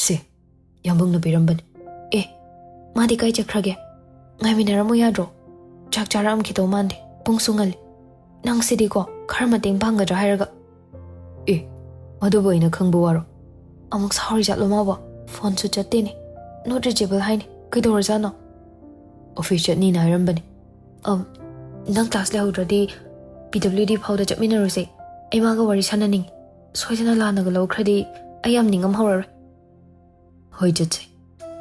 "ꯁꯦ, ꯌꯥꯝꯕꯨꯡꯅ ꯄꯤꯔꯝꯕꯅꯤ꯫ ꯑꯦ, ꯃꯥꯗꯤ ꯀꯥꯏ ꯆꯠꯈ꯭ꯔꯒꯦ? ꯉꯥꯏꯃꯤꯟꯅꯔꯝꯃꯨ ꯌꯥꯗ꯭ꯔꯣ? ꯆꯥꯛ ꯆꯥꯔꯛꯑꯝꯈꯤꯗꯧ ꯃꯥꯟꯗꯦ, ꯄꯨꯡꯁꯨ ꯉꯜꯂꯤ꯫ ꯅꯪꯁꯤꯗꯤꯀꯣ, ꯈꯔ ꯃꯇꯦꯡ ꯄꯥꯡꯒꯗ꯭ꯔꯥ ꯍꯥꯏꯔꯒ꯫" "ꯑꯦ, ꯑꯗꯨꯕꯨ ꯑꯩꯅ ꯈꯪꯕ ꯋꯥꯔꯣ?" "ꯑꯃꯨꯛ ꯁꯥꯎꯔꯤ ꯖꯥꯠꯂꯣ ꯃꯥꯕꯣ? ꯐꯣꯟꯁꯨ ꯆꯠꯇꯦꯅꯦ꯫ Not reachable ꯍꯥꯏꯅꯤ꯫ ꯀꯩꯗꯧꯔꯖꯥꯠꯅꯣ?" "ꯑꯣꯐꯤꯁ ꯆꯠꯅꯤꯅ ꯍꯥꯏꯔꯝꯕꯅꯤ꯫" "ꯑ, ꯅꯪ ꯀ꯭ꯂꯥꯁ ꯂꯩꯍꯧꯗ꯭ꯔꯗꯤ ꯄꯤ ꯗꯕ꯭ꯂꯤꯎ ꯗꯤ ꯐꯥꯎꯗ ꯆꯠꯃꯤꯟꯅꯔꯨꯁꯦ꯫ ꯑꯩ ꯃꯥꯒ ꯋꯥꯔꯤ ꯁꯥꯟꯅꯅꯤꯡꯉꯤ꯫ ꯁꯣꯏꯗꯅ ꯂꯥꯟꯅꯒ ꯂꯧꯈ꯭ꯔꯗꯤ ꯑꯩ ꯌꯥꯝ ꯅꯤꯡꯉꯝ ꯍꯧꯔꯔꯣꯏ꯫" "ꯍꯣꯏ, ꯆꯠꯁꯦ꯫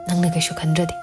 ꯅꯪꯅ ꯀꯩꯁꯨ ꯈꯟꯗ꯭ꯔꯗꯤ꯫"